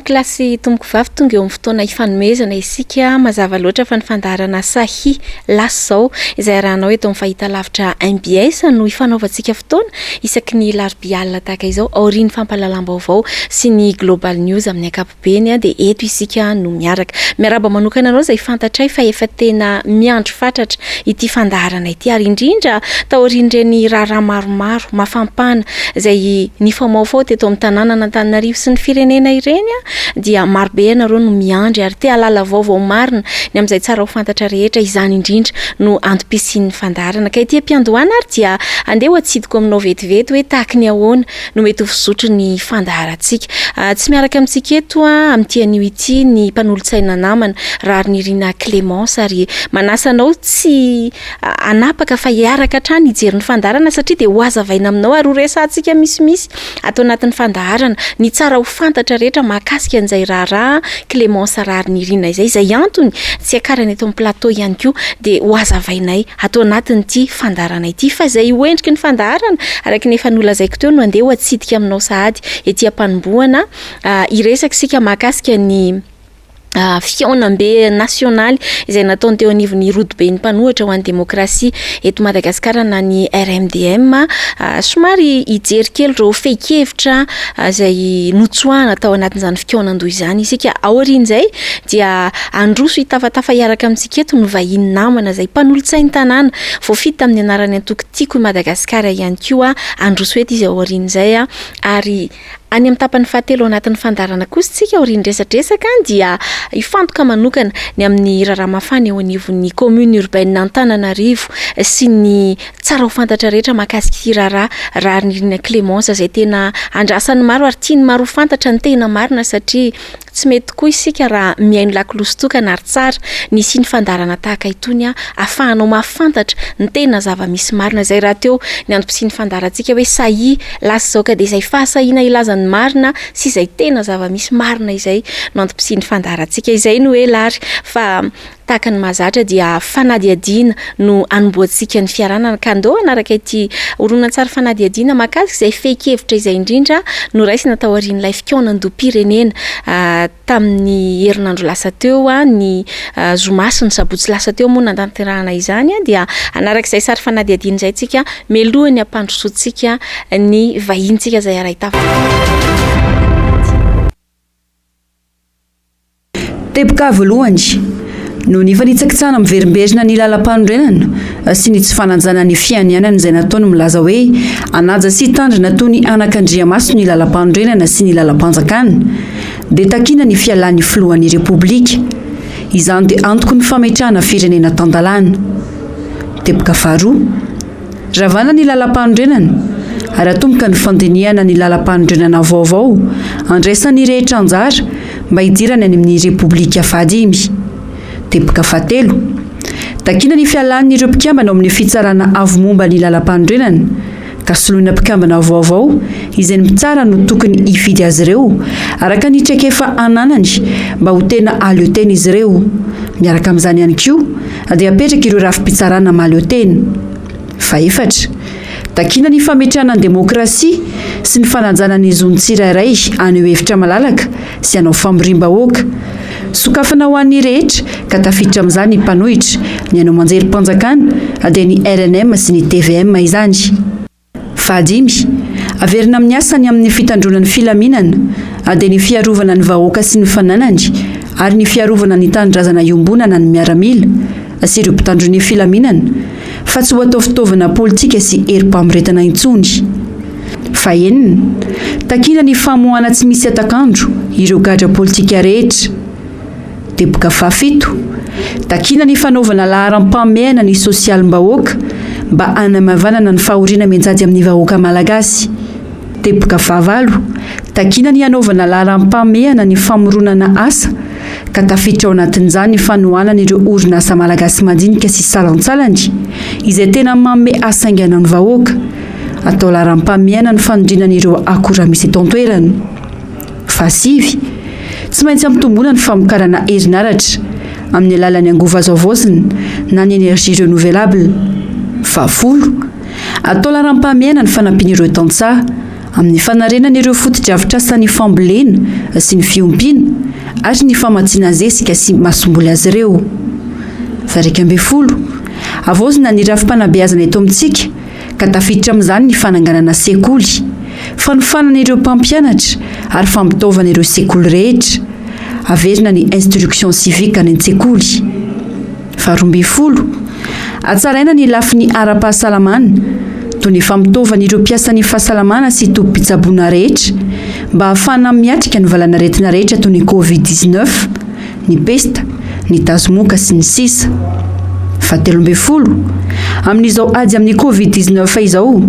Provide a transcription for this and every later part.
Tompokolahy sy tompokovavy, tonga eo amin'ny fotoana ifanomezana isika. Mazava loatra fa ny fandaharana Sahy lasa izao, izay arahanao eto amin'ny fahitalavitra mbs no ifanaovantsika fotoana isaky ny alarobia alina tahaka izao, aorian'ny fampahalalam-baovao sy ny Global News amin'ny ankapobeny dia eto isika no miaraka. Miarahaba manokana anao izay fantatray fa efa tena miandry fatratra ity fandaharana ity ary indrindra taorian'ireny raharaha maromaro mafampana izay nifamaofao teto amin'ny tanànan'Antananarivo sy ny firenena ireny dia marobe ianareo no miandry ary te hahalala vaovao marina ny amin'izay tsara ho fantatra rehetra. Izany indrindra no antom-pisian'ny fandaharana. Ka ety am-piandohana ary dia andeha ho atsidiko aminao vetivety hoe tahaky ny ahoana no mety ho fizotry ny fandaharantsika. Tsy miaraka amintsika eto amin'ity anio ity ny mpanolotsaina namana Raharinirina Clémence ary manasa anao tsy hanapaka fa hiaraka hatrany hijery ny fandaharana satria dia hohazavaina aminao ary horesahantsika misimisy ato anatin'ny fandaharana ny tsara ho fantatra rehetra mahakasika an'izay raharaha Clémence Raharinirina izay, izay antony tsy hiakarany eto amin'ny plateau ihany koa dia hohazavainay ato anatin'ity fandaharana ity fa izay ho endriky ny fandaharana araka ny efa nolazaiko teo no andeha ho atsidika aminao sahady ety am-panombohana hiresaka isika mahakasika ny fihaonambe nasionaly izay nataony teo anivon'ny rodoben'ny mpanohitra ho an'ny demokrasia eto Madagasikara na ny RMDM. Somary hijery kely ireo fehin-kevitra izay notsoahana tao anatin'izany fikaonandoha izany isika. Aorian'izay dia handroso hitafatafa hiaraka amintsika eto ny vahiny namana izay mpanolotsain'ny tanàna voafidy tamin'ny anaran'ny antoko Tiako i Madagasikara ihany koa. Handroso eto izy aorian'izay ary Any amin'ny tapany fahatelo ao anatin'ny fandaharana kosa isika aorian'ny resadresaka dia hifantoka manokana ny amin'ny raharaha mafana eo anivon'ny commune urbaine Antananarivo sy ny tsara ho fantatra rehetra mahakasika ity raharaha Raharinirina Clémence izay tena andrasan'ny maro ary tian'ny maro ho fantatra ny tena marina satria Tsy mety tokoa isika raha mihaino lakolosy tokana ary tsara ny hisian'ny fandaharana tahaka itony ahafahanao mahafantatra ny tena zava-misy marina. Izay rahateo ny antom-pisian'ny fandaharantsika hoe sahia lasa izao ka dia izay fahasahiana hilaza ny marina sy izay tena zava-misy marina izay no antom-pisian'ny fandaharantsika. Izay no ela ary fa Tahaka ny mahazatra dia fanadihadiana no anombohantsika ny fiaranana ka ndao hanaraka ity horonantsary fanadihadiana mahakasika izay fehin-kevitra izay indrindra noraisina taorian'ilay fikaonandoham-pirenena tamin'ny herinandro lasa teo ny zoma sy ny sabotsy lasa teo moa nantanterahana izany dia hanaraka izay sary fanadihadiana izay tsika mialohan'ny hampandrosoantsika ny vahinintsika izay arahi-tafa. Teboka voalohany, noho ny fanitsakitsahana miverimberina ny lalampanorenana sy ny tsy fanajana ny fianianana izay nataony milaza hoe hanaja sy hitandrina toy ny anakandriamaso ny lalampanorenana sy ny lalampanjakana, dia takiana ny fialan'ny filohan'ny Repoblika. Izany dia antoky ny fametrahana firenena tan-dalàna. Teboka faharoa. Ravana ny lalampanorenana ary atomboka ny fandinihana ny lalampanorenana vaovao andraisan'ny rehetra anjara mba hidirany any amin'ny Repoblika fahadimy. Teboka fahatelo, takiana ny fialan'ireo mpikambana ao amin'ny Fitsarana Avo momba ny lalampanorenana ka soloina mpikambana vaovao izay ny mpitsara no tokony hifidy azy ireo araka ny traikefa ananany mba ho tena hahaleo tena izy ireo. Miaraka amin'izany ihany koa dia apetraka ireo rafi-pitsarana mahaleo tena. Fahefatra, takiana ny fametrahana ny demokrasia sy ny fanajana ny zon'ny tsirairay haneho hevitra malalaka sy hanao famoriam-bahoaka. Sokafana ho an'ny rehetra ka tafiditra amin'izany ny mpanohitra, ny haino aman-jerim-panjakana dia ny rnm sy ny tvm izany. Fahadimy, averina amin'ny asany amin'ny fitandroana ny filaminana, dia ny fiarovana ny vahoaka sy ny fananany ary ny fiarovana ny tanindrazana iombonana ny miaramila sy ireo mpitandro ny filaminana fa tsy ho atao fitaovana politika sy herim-pamoretana intsony. Fahenina, takiana ny famoahana tsy misy hatak'andro ireo gadra politika rehetra. Teboka fahafito, takiana ny fanaovana laharam-pahamehana ny sosialim-bahoaka mba hanamavanana ny fahoriana mianjady amin'ny vahoaka malagasy. Teboka fahavalo, takiana ny hanaovana laharam-pahamehana ny famoronana asa ka tafiditra ao anatin'izany ny fanohanana ireo orinasa malagasy madinika sy salantsalany izay tena manome asa haingana ny vahoaka. Atao laharam-pahamehana ny fanodinana ireo akora misy eto an-toerana. Fahasivy, tsy maintsy ampitomboina ny famokarana herinaratra amin'ny alalan'ny angovo azo havaozina na ny énergie renouvelable. Fahafolo, atao laharam-pahamehana ny fanampiana ireo tantsaha. amin'ny fanarenana ireo fotodrafitrasan'ny fambolena sy ny fiompiana ary ny famatsiana zezika sy masomboly azy ireo. Faha 11, havaozina ny rafi-panabeazana eto amintsika ka tafiditra amin'izany ny fananganana sekoly, fanofanana ireo mpampianatra ary fampitaovana ireo sekoly rehetra. Averina ny instruction civique any an-tsekoly. Faha 12, hatsaraina ny lafiny ara-pahasalamana, toy ny fampitaovana ireo mpiasan'ny fahasalamana sy tobim-pitsaboana rehetra mba hahafahana miatrika ny valanaretina rehetra toy ny Covid 19, ny pesta, ny tazomoka sy ny sisa. Faha 13, amin'izao ady amin'ny Covid 19 izao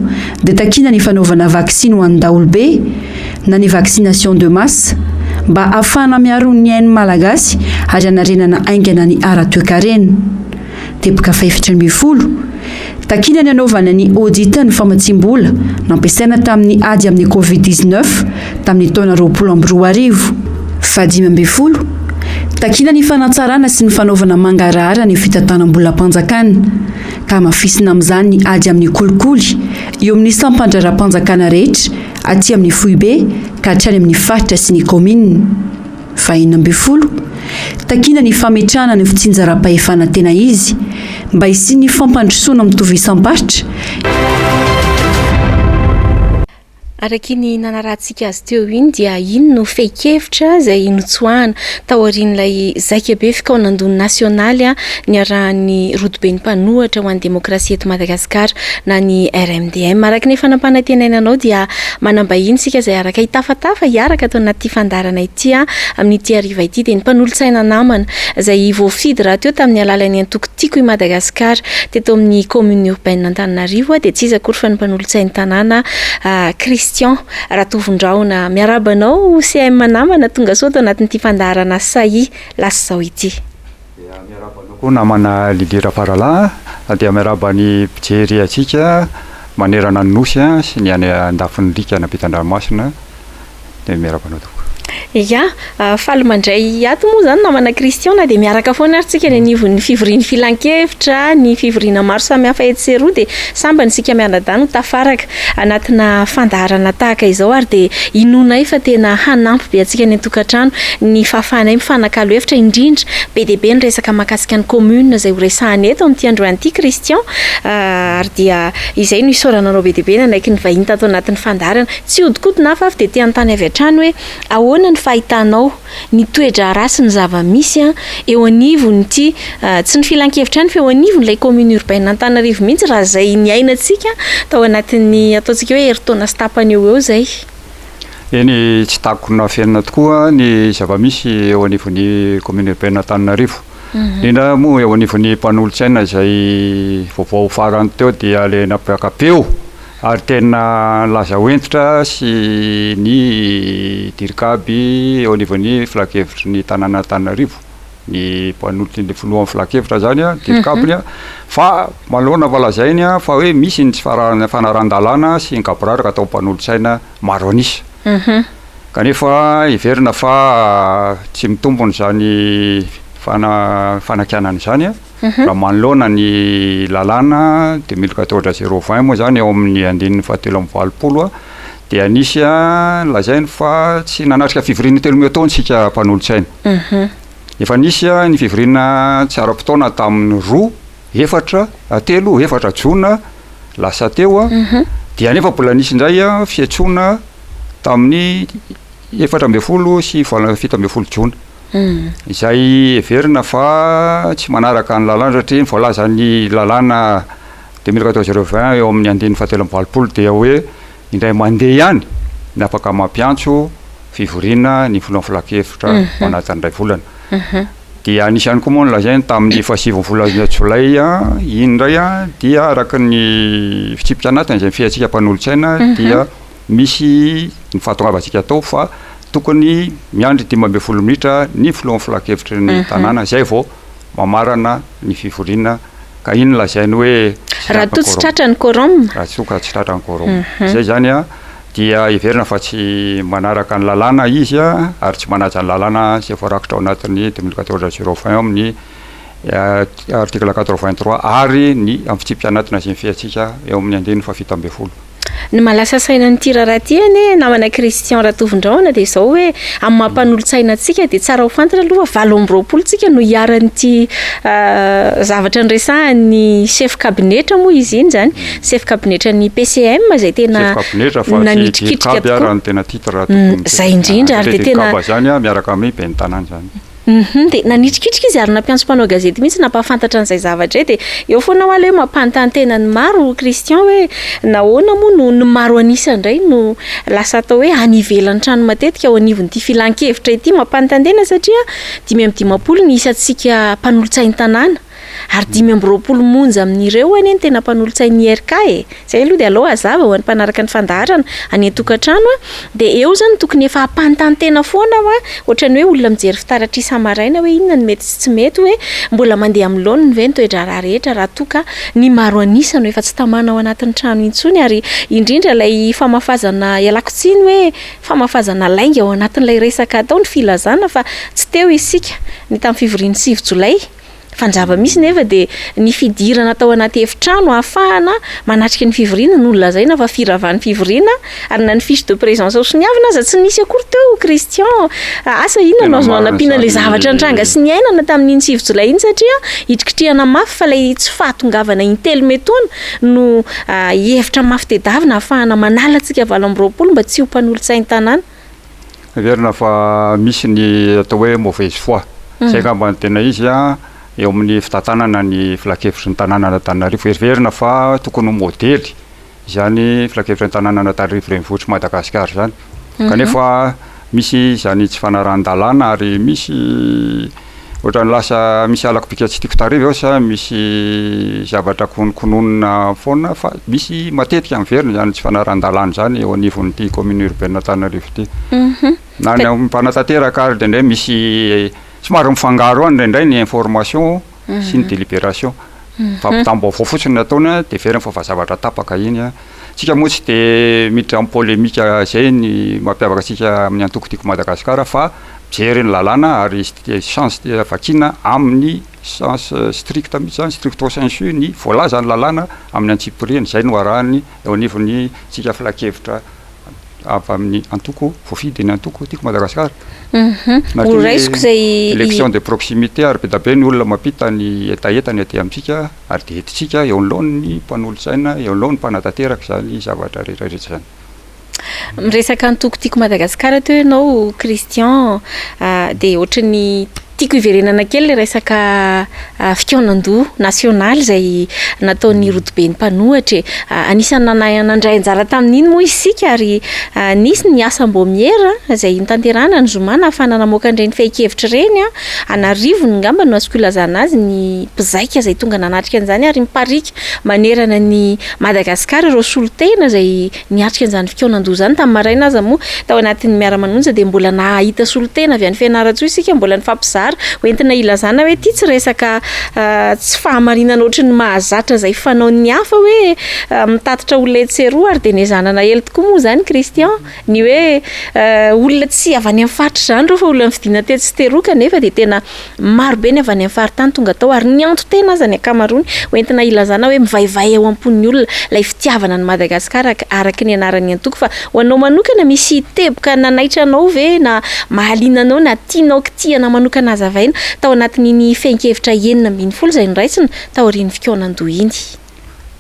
dia takiana ny fanaovana vaksiny ho an'ny daholobe na ny vaccination de masse mba hahafahana miaro ny ain'ny Malagasy ary hanarenana haingana ny ara-toekarena. Teboka faha-14, Takiana ny hanaovana ny audit ny famatsiam-bola nampiasaina tamin'ny ady amin'ny Covid 19 tamin'ny taona 2020. Faha-15, Takiana ny fanatsarana sy ny fanaovana mangarahara ny fitantanam-bolam-panjakana, ka hamafisina amin'izany ny ady amin'ny kolikoly eo amin'ny sampan-draharaham-panjakana rehetra aty amin'ny foibe ka hatrany amin'ny faritra sy ny kaominina. Faha-16, Takiana ny fametrahana ny fitsinjaram-pahefana tena izy mba hisian'ny fampandrosoana mitovy isam-paritra. Araka iny nanarahantsika azy teo iny dia iny no fehin-kevitra izay notsoahana taorian'ilay zaikabe fikaonandoha nasionaly niarahan'ny rodoben'ny mpanohatra ho an'ny demokrasia eto Madagasikara na ny RMDM. Araka ny efa nampanantenaina anao dia Manam-bahiny isika izay araka hitafatafa hiaraka ato anaty fandaharana ity amin'ity hariva ity dia ny mpanolotsaina namana izay voafidy rahateo tamin'ny alalan'ny antoko Tiako i Madagasikara teto amin'ny commune urbaine Antananarivo dia tsy iza akory fa ny mpanolotsain'ny tanàna Christian Ratovondrahona. Miarahaba anao CM namana tongasoa ato anatin'ity fandaharana Sahia lasa izao ity. Dia miarahaba anao koa namana Lily Rafaralahy a, dia miarahaba ny mpijery antsika manerana ny Nosy sy ny any andafin'ny riaka any ampitan-dranomasina, dia miarahaba anao tompoko. Ya, faly mandray ato moa izany namana Christian na dia miaraka foana ary tsika eny anivon'ny fivorian'ny filankevitra, ny fivoriana maro samihafa etsy sy eroa dia sambany isika mianadahy no tafaraka anatina fandaharana tahaka izao ary dia inoanay fa tena hanampy be antsika any an-tokantrano ny fahafahanay mifanakalo hevitra indrindra be dia be ny resaka mahakasika ny commune izay ho resahana eto amin'ity androany ity Christian ary dia izay no isaorana anao be dia be nanaiky ny vahiny tato anatin'ny fandaharana. Tsy hihodinkodina aho fa avy dia te hanontany avy hatrany hoe ahoana ny fahitanao ny toe-draharaha sy ny zava-misy eo anivon'ity, tsy ny filankevitra ihany fa eo anivon'ilay commune urbaine Antananarivo mihitsy raha izay niainantsika tao anatin'ny ataontsika hoe herintaona sy tapany eo ho eo izay. Eny, tsy takona afenina tokoa ny zava-misy eo anivon'ny commune urbaine Antananarivo. Indrindra moa eo anivon'ny mpanolotsaina izay vaovao farany teo dia ilay nampiaka-peo Ary tena nilaza ho hentitra sy ny dircab eo anivon'ny filankevitry ny tanàn'Antananarivo, ny mpanolotry ny filohan'ny filankevitra zany an, dircab-ny an, fa manoloana fa lazainy an fa hoe misy ny tsy fanarahan-dalàna sy ny gaboraraka atao mpanolotsaina maro an'isa. Kanefa heverina fa tsy mitombina izany fanakianana izany an. Raha manoloana ny lalàna 2014 020 moa izany ao amin'ny andininy fahatelo amby valopolo dia nisy lazainy fa tsy nanatrika fivoriana telo miatoana isika mpanolotsaina. Efa nisy ny fivoriana tsy ara-potoana tamin'ny roa, efatra, telo, efatra jona lasa teo dia nefa mbola nisy indray fiantsoana tamin'ny 14 sy 17 jona. Izay heverina fa tsy manaraka ny lalàna satria ny voalazan'ny lalàna 2014 020 eo amin'ny andininy fahatelo amby valopolo dia hoe indray mandeha ihany ny afaka mampiantso fivoriana ny filohan'ny filankevitra ao anatin'ny iray volana. Dia nisy ihany koa moa ny lazainy tamin'ny fahasivin'ny volana jolay iny indray dia araka ny fitsipika anatiny izay mifehy antsika mpanolotsaina dia Misy ny fahatongavantsika atao fa tokony miandry 15 minitra ny filohan'ny filankevitry ny tanàna izay vao mamarana ny fivoriana ka iny no lazainy hoe tsy Raha toa tsy tratra ny quorum. Raha toa ka tsy tratra ny quorum. Izay izany dia heverina fa tsy manaraka ny lalàna izy ary tsy manaja ny lalàna izay voarakitra ao anatin'ny 2014 020 amin'ny article 83 ary ny amin'ny fitsipika anatiny izay mifehy antsika eo amin'ny andininy faha 17. Ny maha lasa saina an'ity raharaha ity anie namana Christian Ratovondrahona dia izao hoe amin'ny maha mpanolotsaina antsika dia tsara ho fantatra aloha fa 28 tsika no iharan'ity zavatra niresahan'ny chef kabinetra moa izy iny izany, chef kabinetran'ny PCM izay tena Chef kabinetra fa tsy nanitrikitrika dircab tokoa. ary no tena titre tokony Izay indrindra ary satria dia tena dircab izany miaraka amin'ny ben'ny tanàna izany. Hum dia nanitrikitrika izy ary nampiantso mpanao gazety mihitsy nampahafantatra an'izay zavatra izay dia eo foana hoa ilay hoe mampanontany tena ny maro Christian hoe nahoana moa no ny maro an'isa indray no lasa atao hoe any ivelan'ny trano matetika ao anivon'ity filan-kevitra ity mampanontany tena satria 55 ny isantsika mpanolotsain'ny tanàna ary 25 monja amin'ireo anie no tena mpanolotsain'ny IRK e! Izay aloha dia aleo hazava ho an'ny mpanaraka ny fandaharana any an-tokantrano a! Dia eo izany tokony efa hampanontany tena foana aho a! Ohatran'ny hoe olona mijery fitaratra isa-maraina hoe inona no mety sy tsy mety hoe mbola mandeha amin'ny laoniny ve ny toe-draharaha rehetra raha toa ka ny maro an'isa no efa tsy tamana ao anatin'ny trano intsony ary indrindra ilay famafazana ialako tsiny hoe famafazana lainga ao anatin'ilay resaka atao ny filazana fa tsy teo isika ny tamin'ny fivorian'ny 9 jolay. Fa ny zava-misy nefa dia ny fidirana tao anaty efitrano ahafahana manatrika ny fivoriana no nolazaina fa firavan'ny fivoriana ary na ny fiche de présence hosoniavina aza tsy nisy akory teo Christian. Asa inona no Tena azonao marina anampiana ilay izany. zavatra nitranga sy niainana tamin'iny 9 jolay iny satria hitrikitrihana mafy fa ilay tsy fahatongavana intelo metoana no hevitra mafy tedavina ahafahana manala antsika 28 mba tsy ho mpanolotsain-tanàna. Heverina fa misy ny atao hoe mauvaise foi. Izay angamba no tena izy eo amin'ny fitantanana ny filankevitry ny tanànan'Antananarivo. Heverina fa tokony ho modely izany filankevitry ny tanànan'Antananarivo renivohitr'i Madagasikara izany. Kanefa misy izany tsy fanarahan-dalàna ary misy ohatran'ny lasa misy halako bika tsy tiako tarehy ve sa misy zavatra kononkononina foana fa misy matetika miverina izany tsy fanarahan-dalàna izany eo anivon'ity commune urbaine Antananarivo ity. Na ny mpanatanteraka ary indraindray misy somary mifangaro any indraindray ny information sy ny délibération. Fampitam-baovao fotsiny no ataony dia heveriny fa efa zavatra tapaka iny. Tsika moa tsy dia miditra amin'ny polémique izay ny mampiavaka antsika amin'ny antoko Tiako Madagasikara fa mijery ny lalàna ary sens vakiana amin'ny sens strict mihitsy izany, stricto sensu ny voalazan'ny lalàna amin'ny antsipiriany, izay no arahany eo anivon'ny tsika filankevitra avy amin'ny antoko voafidy ny antoko Tiako Madagasikara. Ho raisiko izay. Élection de proximité ary be dia be ny olona mampita ny hetahetany aty amintsika ary dia entintsika eo anoloan'ny mpanolotsaina, eo anoloan'ny mpanatanteraka izany zavatra rehetra rehetra izany. Miresaka antoko Tiako Madagasikara teo ianao Christian, dia ohatry ny tiako hiverenana kely ilay resaka fikaonandoha nasionaly izay nataon'ny rodoben'ny mpanohitra e. Anisan'ny nanahy nandray anjara tamin'iny moa isika ary nisy ny asam-baomiera izay notanterahina ny zoma nahafahana namoaka an'ireny fehin-kevitra ireny. An'arivony angamba no azoko ilazana azy ny mpizaika izay tonga nanatrika an'izany ary mipariaka manerana an'i Madagasikara ireo solontena izay Niatrika an'izany fikaonandoha izany tamin'ny maraina aza moa tao anatin'ny Miara-manonja dia mbola nahita solontena avy any Fianarantsoa isika mbola nifampizara ho entina hilazana hoe ity tsy resaka tsy fahamarinana ohatry ny mahazatra izay fanaon'ny hafa hoe mitatitra olona etsy sy eroa ary dia nezahana nahely tokoa moa izany Christian ny hoe olona tsy avy any amin'ny faritra izany ireo fa olona nifidina tetsy sy teroa kanefa dia tena Maro be ny avy any amin'ny faritany tonga tao ary nianto-tena aza ny ankamaroany ho entina hilazana hoe mivaivay ao am-pon'ny olona ilay fitiavana an'i Madagasikara araka ny anaran'ny antoko fa ho anao manokana misy teboka nanaitra anao ve na mahaliana anao na tianao kitihana manokana hazavaina tao anatin'iny fehin-kevitra 16 izay noraisina taorian'ny fikaonandoha iny?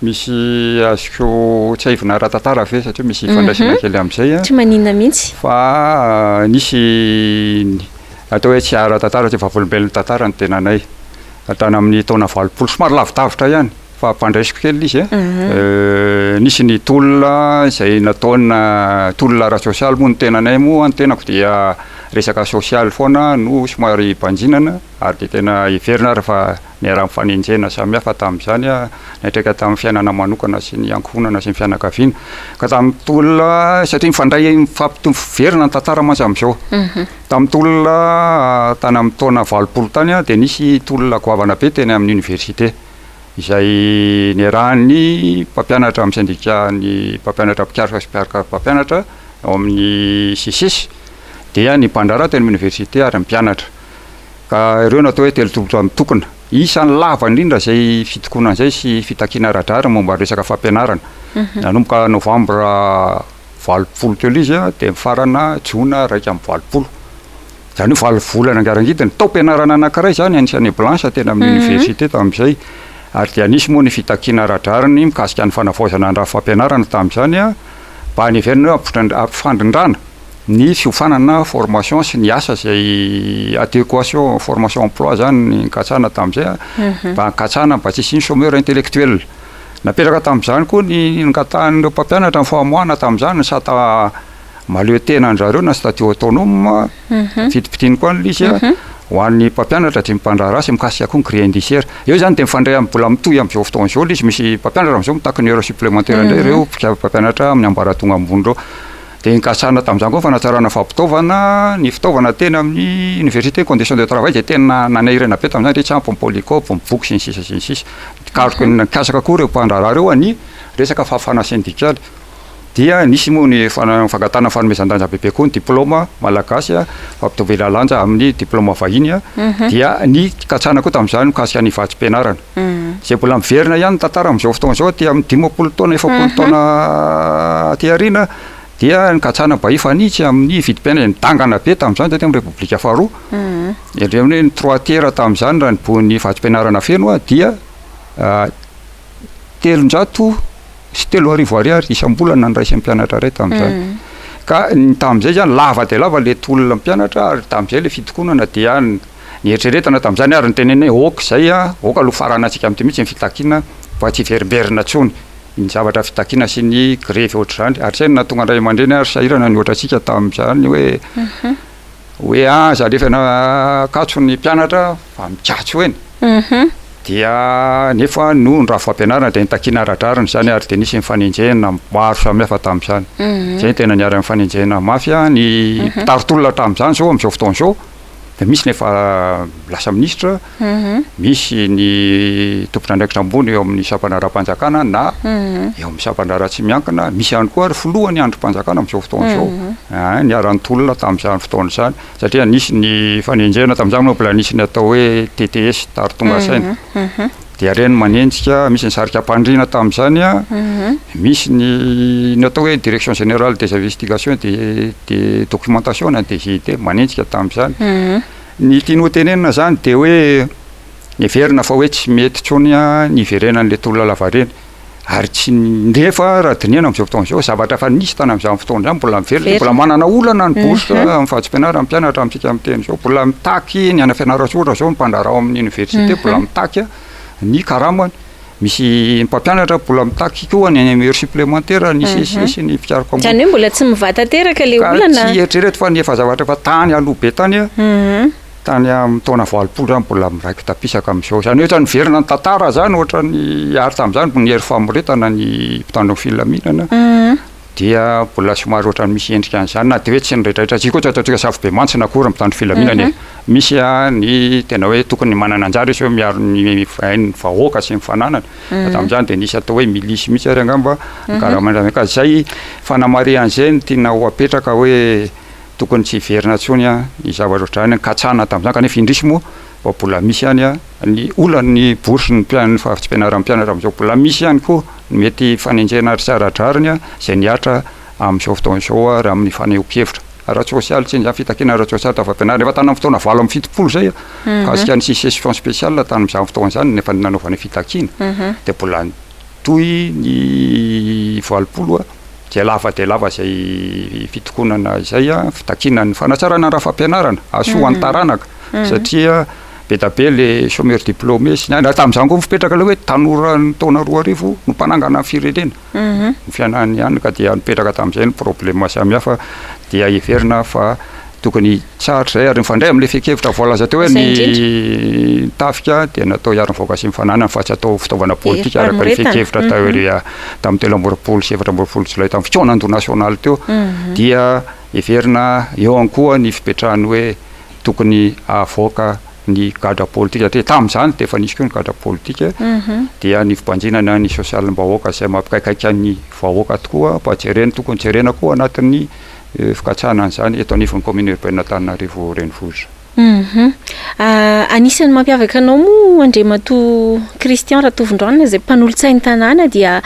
Misy azoko tsiahivina ara-tantara ve satria misy ifandraisana kely amin'izay an. Tsy maninona mihitsy. Fa nisy atao hoe tsy ara-tantara tsy vavolombelon'ny tantara ny tenanay. Tany amin'ny taona 80 somary lavidavitra ihany fa ampandraisiko kely ilay izy an. Nisy ny tolona izay nataona tolona ara-tsosialy moa ny tenanay moa, ny tenako dia resaka sosialy foana no somary banjinana ary dia tena heverina ary fa Niharan'ny fanenjehana samihafa tamin'izany aho, niantraika tamin'ny fiainana manokana sy ny ankohonana sy ny fianakaviana. Ka tamin'ny tolona, satria mifandray mifampiverina ny tantara mantsy amin'izao. Tamin'ny tolona tany amin'ny taona 80 tany dia nisy tolona goavana be teny amin'ny université, izay niarahan'ny mpampianatra amin'ny sendikan'ny mpampianatra mpikaroka sy mpikaroka mpampianatra ao amin'ny SECES, dia ny mpandraharaha teny amin'ny université ary ny mpianatra. Ka ireo no atao hoe telotongotra mitokona. Isan'ny lava indrindra izay fitokonana izay sy fitakiana ara-drariny momba ny resaka fampianarana. Nanomboka novambra 80 teo ilay izy dia nifarana jona 81. Izany hoe valo volana ngarangidiny. Taom-pianarana anankiray izany anisan'ny année blanche teny amin'ny université tamin'izay. Ary dia nisy moa ny fitakiana ara-drariny mikasika ny fanavaozana ny rafi-fampianarana tamin'izany mba heverina hoe hampifandrindrana ny fiofanana formation sy ny asa izay adéquation formation emploi izany ny nikatsahana tamin'izay mba hikatsahana mba tsy hisian'ny chômeur intellectuel. Napetraka tamin'izany koa ny nangatahan'ireo mpampianatra ny famoahana tamin'izany ny sata mahaleo tena an-dry zareo na statut autonome, fitipitiny koa ny izy ho an'ny mpampianatra dia ny mpandraharaha sy mikasika koa ny grille indiciaire. Eo izany dia mifandray amin'ny mbola mitohy amin'izao fotoana izao ilay izy, misy mpampianatra amin'izao mitaky ny heure supplémentaire indray ireo mpampianatra amin'ny ambaratonga ambony ireo. Dia nikasana tamin'izany koa ny fanatsarana fampitaovana, ny fitaovana teny amin'ny université, condition de travail izay tena nanahirana be tamin'izany, tsy ampy ny polycope, ny boky sy ny sisa sy ny sisa. Nikaroka, nikasaka koa ireo mpandraharaha ireo ny resaka fahafahana sendikaly. Dia nisy moa ny fangatahana fanomezan-danja bebe koa ny diplaoma malagasy fampitoviana lanja amin'ny diplaoma vahiny dia ny fikatsahana koa tamin'izany mikasika ny vatsim-pianarana. Izay mbola miverina ihany ny tantara amin'izao fotoana izao aty amin'ny 50 taona, 40 taona aty aoriana dia nikatsahana mba hifanitsy amin'ny vidim-piainana izay nidangana be tamin'izany taty amin'ny Repoblika faharoa. Endrey amin'ny hoe ny trois tiers tamin'izany raha ny ny vatsim-pianarana feno dia 3300 ariary isam-bolana ny raisin'ny mpianatra iray tamin'izany. Ka ny tamin'izay izany lava dia lava ilay tolona mpianatra ary tamin'izay ilay fitokonana dia nieritreretana tamin'izany ary nitenenana hoe ok izay a, ok aloha faranantsika amin'ity mihitsy ny fitakiana fa tsy hiverimberina intsony ny zavatra fitakiana sy ny grevy ohatr'izany. Ary izay no nahatonga ny ray aman-dreny ary sahirana ny ohatrantsika tamin'izany hoe Hoe aza alefa eny Ankatso ny mpianatra fa mikatso eny. Dia nefa noho ny rafi-fampianarana dia nitakiana ara-drariny izany ary dia nisy ny fanenjehana maro samihafa tamin'izany. Izay no tena niharan'ny fanenjehana mafy. Ny mpitari-tolona tamin'izany izao amin'izao fotoana izao dia misy ny efa lasa minisitra, misy ny tompon'andraikitra ambony eo amin'ny sampana ara-panjakana na eo amin'ny sampan-draharaha tsy miankina, misy ihany koa ary filohan'ny andrim-panjakana amin'izao fotoana izao. Niara-nitolona tamin'izany fotoana izany satria nisy ny fanenjehana tamin'izany moa mbola nisy ny atao hoe TTS, Tary Tonga Saina. Dia ireny manenjika, misy ny sarika am-pandriana tamin'izany, misy ny ny atao hoe Direction Générale des Investigations et des des Documentations na DGID manenjika tamin'izany. Ny tiany ho tenenina izany dia hoe heverina fa hoe tsy mety intsony ny hiverenan'ilay tolona lavareny. Ary tsy nefa raha dinihana amin'izao fotoana izao, zavatra efa nisy tany amin'izany fotoana izany mbola miverina, mbola manana olana ny bourse amin'ny vatsim-pianarana ny mpianatra amintsika miteny izao, mbola mitaky ny any Fianarantsoa ohatra izao ny mpandraharaha ao amin'ny université mbola mitaky ny karamany, misy mpampianatra mbola mitaky koa ny any heure supplémentaire, ny CC sy ny mpikaroka ambony. Izany hoe mbola tsy mivaha tanteraka ilay olana. Ka tsy eritrereto fa ny efa zavatra efa tany aloha be tany. Tany amin'ny taona 80 izany mbola miraiki-tapisaka amin'izao. Izany hoe ohatran'ny miverina ny tantara izany, ohatran'ny ary tamin'izany mbola ny hery famoretana ny mpitandro ny filaminana dia mbola somary ohatran'ny misy endrika an'izany na dia hoe tsy ny rehetrarehetra. Isika koa tsy ataontsika safobemantsina akory ny mpitandro filaminana e. Misy ny tena hoe tokony manana anjara izy hoe miaro ny ain'ny vahoaka sy ny fananany. Fa tamin'izany dia nisy atao hoe milisy mihitsy ary angamba karamaina. Ka izay fanamarihana izay no tiana ho apetraka hoe Tokony tsy hiverina intsony ny zavatra ohatr'izany nikatsahana tamin'izany kanefa indrisy moa fa mbola misy ihany ny olan'ny bourse ny mpian- vatsim-pianaran'ny mpianatra amin'izao, mbola misy ihany koa ny mety fanenjehana ary tsy ara-drariny izay nihatra amin'izao fotoana izao ary amin'ny fanehoan-kevitra ara-tsosialy tsy izany fitakiana ara-tsosialy tamin'ny fampianarana efa tany amin'ny fotoana 78 izay mikasika ny session spéciale tany amin'izany fotoana izany nefa nanaovana fitakiana dia mbola nitohy ny 80 Dia lava dia lava izay fitokonana izay, fitakiana ny fanatsarana ny rafi-pampianarana, hahasoa ny taranaka, satria be dia be le chômeur diplômé sy ny any, ary tamin'izany koa mipetraka ilay hoe tanora ny taona 2000 no mpanangana ny firenena, ny fiainany ihany ka dia nipetraka tamin'izay ny problème samihafa, dia heverina fa Tokony hitsahatra izay ary mifandray amin'ilay fehin-kevitra voalaza teo hoe ny tafika dia natao hiaro ny vahoaka sy ny fananany fa tsy atao fitaovana politika araka ny fehin-kevitra tao ery tamin'ny 2023 jolay tamin'ny fikaonandoha nasionaly teo dia heverina eo ihany koa ny fipetrahany hoe tokony havoaka ny gadra politika satria tamin'izany dia efa nisy koa ny gadra politika dia ny fibanjinana ny sosialim-bahoaka izay mampikaikaika ny vahoaka tokoa mba jerena tokony jerena koa anatin'ny fikatsahana an'izany eto anivon'ny commune urbaine Antananarivo Renivohitra. Hum. Anisan'ny mampiavaka anao moa Andriamatoa Christian Ratovondraona izay mpanolotsain'ny tanàna dia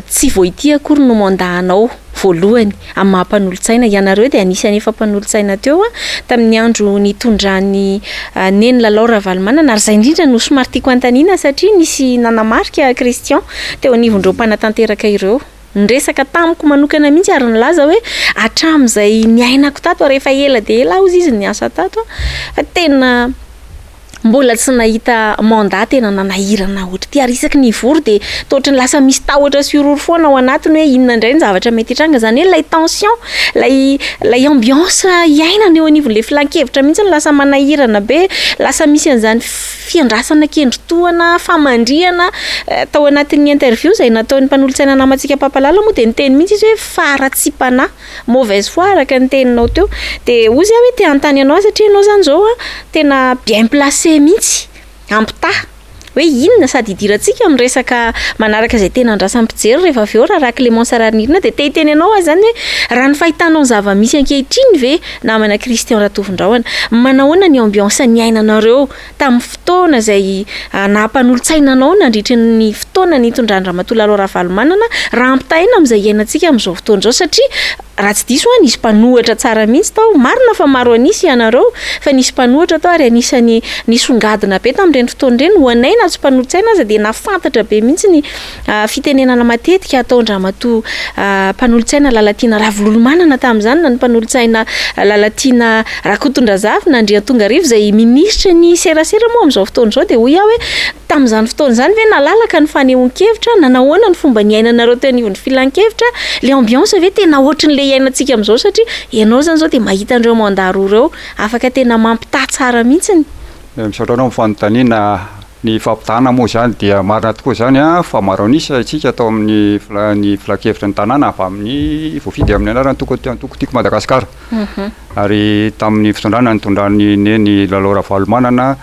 tsy vao ity akory no mandat anao voalohany amin'ny maha mpanolotsaina. Ianareo dia anisan'ny efa mpanolotsaina teo tamin'ny andro nitondran'i Neny Lalao Ravalomanana ary izay indrindra no somary tiako hanontaniana satria nisy nanamarika Christian teo anivon'ireo mpanatanteraka ireo. Niresaka tamiko manokana mihitsy ary nilaza hoe hatramin'izay niainako tato ary efa ela dia ela aho hozy izy niasa tato fa tena mbola tsy nahita mandat tena nanahirana ohatr'ity ary isaky ny hivory dia toa ohatran'ny lasa misy tahotra sy horohoro foana ao anatiny hoe inona indray ny zavatra mety hitranga, izany hoe ilay tension, ilay ilay ambiance iainana eo anivon'ilay filan-kevitra mihitsy no lasa manahirana be, lasa misy an'izany fiandrasana kendritohana, famandrihana, tao anatin'ny interview izay nataon'ny mpanolotsaina namantsika Pampalala moa dia niteny mihitsy izy hoe faharatsiam-panahy, mauvaise foi araka ny teninao teo. Dia hozy aho hoe te hanontany anao satria ianao izany izao an, tena bien placé mihitsy hampitaha hoe inona sady hidirantsika amin'ny resaka manaraka izay tena andrasan'ny mpijery rehefa avy eo Raharaha Clémence Raharinirina dia te hiteny anao aho izany hoe raha ny fahitanao ny zava-misy ankehitriny ve Namana Christian Ratovondrahona, manahoana ny ambiance niainanareo tamin'ny fotoana izay naha mpanolotsaina anao nandritry ny fotoana nitondran-dRamatoa Lalao Ravalomanana raha ampitahaina amin'izay iainantsika amin'izao fotoana izao satria raha tsy diso aho nisy mpanohatra tsara mihitsy tao, marina fa maro an'isa ianareo fa nisy mpanohatra tao ary anisan'ny nisongadina be tamin'ireny fotoana ireny, ho anay na tsy mpanolotsaina aza dia nahafantatra be mihitsy ny Fitenenana matetika ataon-dRamatoa mpanolotsaina Lalatiana Ravololomanana tamin'izany na ny mpanolotsaina Lalatiana Rakotondrazafy na Andriantongarivo izay minisitry ny serasera moa amin'izao fotoana izao dia hoy aho hoe tamin'izany fotoana izany ve nalalaka ny fanehoan-kevitra? Nanahoana ny fomba niainanareo teo anivon'ny filan-kevitra? Ilay ambiance ve tena ohatrin'ilay iainantsika amin'izao satria ianao izany izao dia mahita an'ireo mandat roa ireo afaka tena mampitaha tsara mihitsiny. Misaotra anao amin'ny fanontaniana. Ny fampitahana moa izany dia marina tokoa izany fa maro an'isa isika tao amin'ny ny filankevitry ny tanàna avy amin'ny voafidy amin'ny anaran'ny toko antoko Tiako Madagasikara. Ary tamin'ny fitondrana nitondran'i Neny Lalao Ravalomanana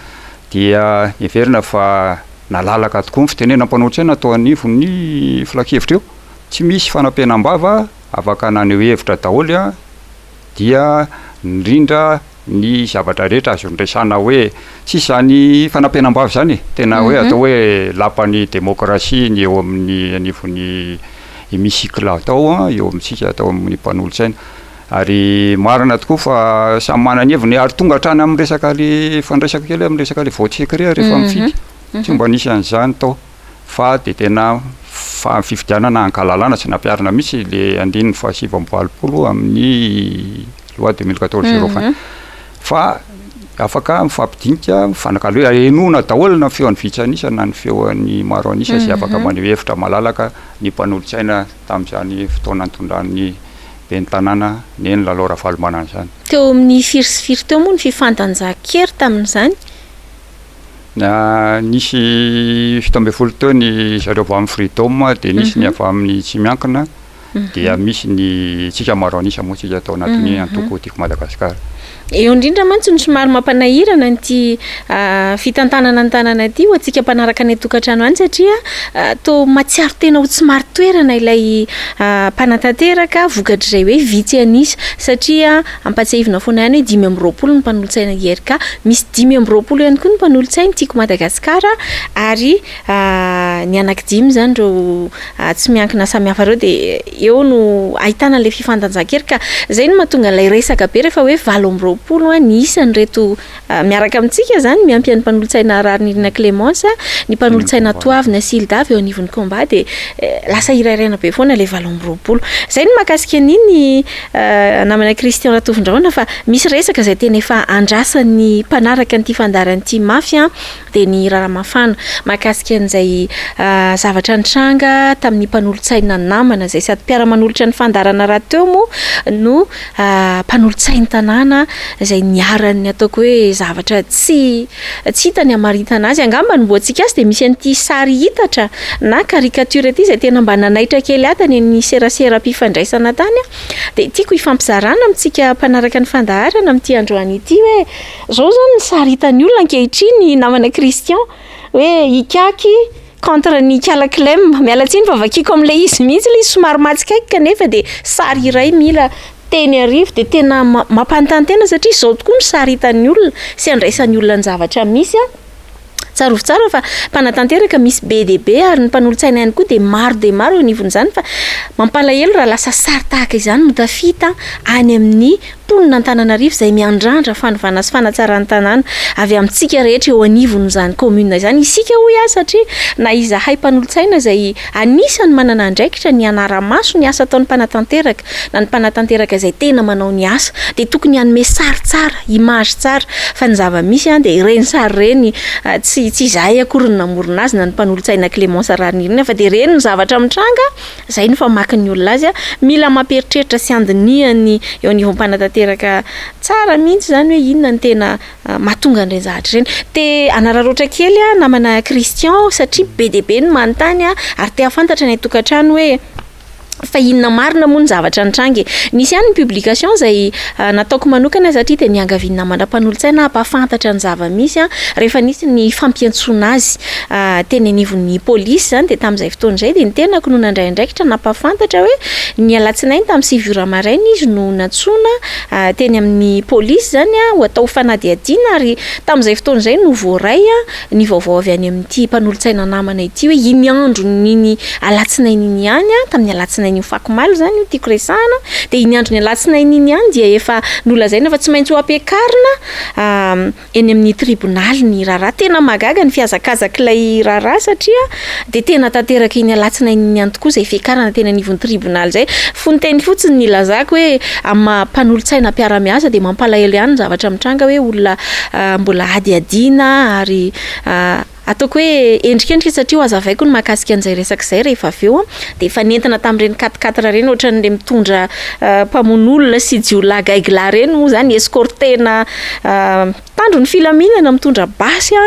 dia heverina fa nalalaka tokoa ny fitenenana mpanolotsaina tao anivon'ny filankevitra io. Tsy misy fanampenam-bava, afaka naneho hevitra daholo dia nirindra ny zavatra rehetra azo niresahana hoe tsisy izany fanampenam-bava izany e, tena hoe atao hoe lapan'ny demokrasia ny eo amin'ny anivon'ny hémicycle atao eo amintsika atao amin'ny mpanolotsaina ary marina tokoa fa samy manana ny heviny ary tonga hatrany amin'ny resaka le fandraisako kely amin'ny resaka le vote secret rehefa mifidy, tsy mba nisy an'izany tao. fa dia tena fa fifidianana ankalalana tsy nampiharina mihitsy le andininy faha 89 amin'ny loi 2014 020 fa afaka mifampidinika mifanakalo hoe henoina daholo na feon'ny vitsy an'isa na ny feon'ny maro an'isa izay afaka maneho hevitra malalaka ny mpanolotsaina tamin'izany fotoana nitondran'ny ben'ny tanàna Neny Lalao Ravalomanana izany. Teo amin'ny firy sy firy teo moa ny fifandanjan-kery tamin'izany? Nisy 17 teo ny zareo avy amin'ny Freedom, dia nisy ny avy amin'ny tsy miankina, dia misy ny tsika maro an'isa moa tsika tao anatin'ny antoko Tiako Madagasikara. Eo indrindra mantsy no somary mampanahirana an'ity fitantanana ny tanàna ity ho antsika mpanaraka any an-tokantrano any satria toa mahatsiaro tena ho tsy marin-toerana ilay mpanatanteraka vokatr'izay hoe vitsy an'isa satria Ampatsiahivina foana ihany hoe 25 ny mpanolotsaina IRK, misy 25 ihany koa ny mpanolotsain'ny Tiako Madagasikara ary ny anankidimy izany ireo tsy miankina samihafa ireo dia eo no ahitana an'ilay fifandanjan-kery ka izay no mahatonga an'ilay resaka be rehefa hoe 28 ny isan'ireto Miaraka amintsika izany, miampy an'ny mpanolotsaina Raharinirina Clémence, ny mpanolotsaina Toavina sy Hilda avy eo anivon'ny Combat dia lasa hirairaina be foana ilay 28. Izay ny mahakasika an'iny namana Christian Ratovindrahona fa misy resaka izay tena efa andrasan'ny mpanaraka an'ity fandaharana ity mafy dia ny raharaha mafana mahakasika an'izay zavatra nitranga tamin'ny mpanolotsaina namana izay sady mpiara-manolotra ny fandaharana rahateo moa no mpanolotsain'ny tanàna izay niharan'ny ataoko hoe zavatra tsy tsy hita ny hamaritana azy. Angamba ny mboantsika azy dia misy an'ity sary hitatra na caricature ity izay tena mba nanaitra kely ahy tany amin'ny seraseram-pifandraisana tany. Dia tiako hifampizarana amintsika mpanaraka ny fandaharana amin'ity androany ity hoe izao izany ny sary hitan'ny olona ankehitriny namana Christian hoe ikaky contre ny Ikala Clem. Miala tsiny fa vakiako amin'ilay izy mihitsy ilay izy somary mahatsikaiky kanefa dia sary iray mila. teny Iarivo dia tena mampanontany tena satria izao tokoa no sary hitan'ny olona sy andraisan'ny olona ny zavatra misy an. Tsarovy tsara fa mpanatanteraka misy be dia be ary ny mpanolotsaina ihany koa dia maro dia maro eo anivon'izany fa mampalahelo raha lasa sary tahaka izany no tafita any amin'ny mponina Antananarivo izay miandrandra fanovana sy fanatsaran-tanàna avy amintsika rehetra eo anivon'izany commune izany isika hoy aho satria na izahay mpanolotsaina izay anisan'ny manana andraikitra ny hanara-maso ny asa ataon'ny mpanatanteraka na ny mpanatanteraka izay tena manao ny asa dia tokony hanome sary tsara, image tsara, fa ny zava-misy dia ireny sary ireny tsy tsy izahay akory no namorona azy na ny mpanolotsaina Clémence Raharinirina fa dia ireny ny zavatra mitranga, izay no famakin'ny olona azy, mila mampieritreritra sy andinihany eo anivon'ny mpanatanteraka tsara mihitsy izany hoe inona no tena mahatonga an'ireny zavatra ireny. Te hanararaotra kely aho namana Christian satria be dia be ny manontany ary te hahafantatra ny an-tokantrano hoe Fa inona marina moa ny zavatra nitranga e? Nisy ihany ny publication izay nataoko manokana satria dia niangavian'ny namana mpanolotsaina hampahafantatra ny zava-misy rehefa nisy ny fampiantsoana azy teny anivon'ny polisy izany dia tamin'izay fotoana izay dia ny tenako no nandray andraikitra nampahafantatra hoe ny alatsinainy tamin'ny sivy ora maraina izy no nantsoina teny amin'ny polisy izany ho atao fanadihadiana ary tamin'izay fotoana izay no voaray ny vaovao avy any amin'ity mpanolotsaina namana ity hoe iny andron'iny alatsinainy iny ihany, tamin'ny alatsinainy ofakomaly izany io tiako resahana, dia iny andron'ny alatsinainy iny ihany dia efa nolazaina fa tsy maintsy ho ampiakarina eny amin'ny tribonaly ny raharaha. Tena mahagaga ny fihazakazak'ilay raharaha satria dia tena tanteraka iny alatsinainy iny ihany tokoa izay fiakarana teny anivon'ny tribonaly izay. Fononteny fotsiny ny ilazako hoe amin'ny maha mpanolotsaina mpiara-miasa dia mampalahelo ihany ny zavatra mitranga hoe olona mbola hadihadiana ary ataoko hoe endrikendrika satria ho hazavaiko ny mahakasika an'izay resaka izay rehefa avy eo dia efa nentina tamin'ireny quatre quatre ireny ohatran'ilay mitondra mpamono olona sy jiolahy gaigilahy ireny moa izany escorter-na mpitandro ny filaminana mitondra basy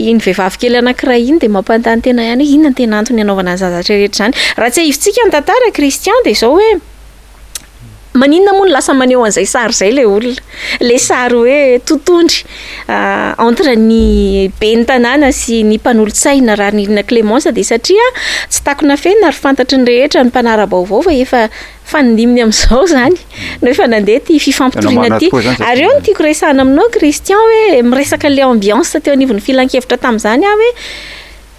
iny vehivavy kely anankiray iny dia mampanontany tena ihany hoe inona no tena antony hanaovana an'izany zavatra rehetra izany. Raha tsiahivintsika ny tantara Christian dia izao hoe maninona moa no lasa maneho an'izay sary izay ilay olona? Ilay sary hoe totohondry entre ny ben'ny tanàna sy ny mpanolotsaina Raharinirina Clémence dia satria tsy takona afenina ary fantatry ny rehetra ny mpanara-baovao fa efa Fanindiminy amin'izao izany no efa nandeha ity fifampitoriana ity. Ary eo no tiako resahana aminao Christian hoe miresaka an'ilay ambiance teo anivon'ny filankevitra tamin'izany aho hoe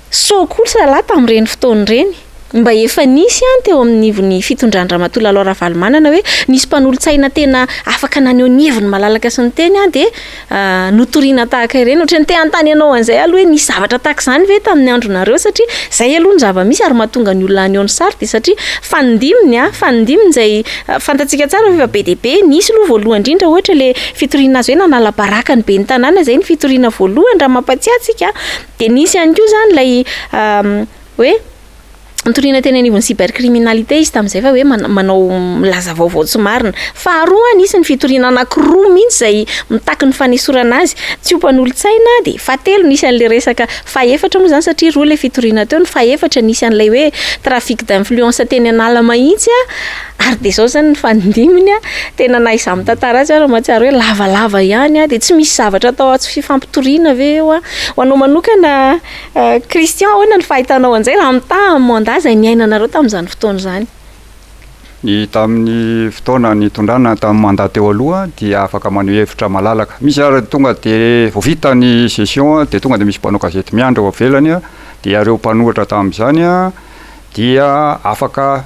sao kosa lahy tamin'ireny fotoana ireny mba efa nisy ihany teo anivon'ny fitondran-dRamatoa Lalao Ravalomanana hoe nisy mpanolotsaina tena afaka naneho ny heviny malalaka sy niteny dia notoriana tahaka ireny. Ohatran'ny te hanontany anao an'izay aloha hoe nisy zavatra tahaka izany ve tamin'ny andronareo satria izay aloha ny zava-misy ary mahatonga ny olona haneho ny sary dia satria fanindiminy an, fanindiminy izay fantatsika tsara fa efa be dia be. Nisy aloha voalohany indrindra ohatra ilay fitoriana azy hoe nanala baraka ny ben'ny tanàna izay ny fitoriana voalohany raha mampatsiahy antsika dia nisy ihany koa izany ilay hoe Nitoriana teny anivon'ny cybercriminalité izy tamin'izay fa hoe manao milaza vaovao tsy marina. Faharoa, nisy ny fitoriana anankiroa mihitsy izay mitaky ny fanesorana azy tsy ho mpanolotsaina. Dia fahatelo, nisy an'ilay resaka fahefatra moa izany satria roa ilay fitoriana teo, ny fahefatra nisy an'ilay hoe trafic d'influence teny Analamahitsy ary dia izao izany ny fanindiminy, tena na izaho mitantara azy ary mahatsiaro hoe lavalava ihany dia tsy misy zavatra atao atsy fifampitoriana ve eo. Ho anao manokana Christian, ahoana ny fahitanao an'izay raha mitaha amin'ny mandat izay niainanareo tamin'izany fotoana izany? Ny tamin'ny fotoana nitondrana tamin'ny mandat teo aloha dia afaka maneho hevitra malalaka. Misy ary tonga dia vao vita ny session dia tonga dia misy mpanao gazety miandry ao ivelany dia ireo mpanohitra tamin'izany dia afaka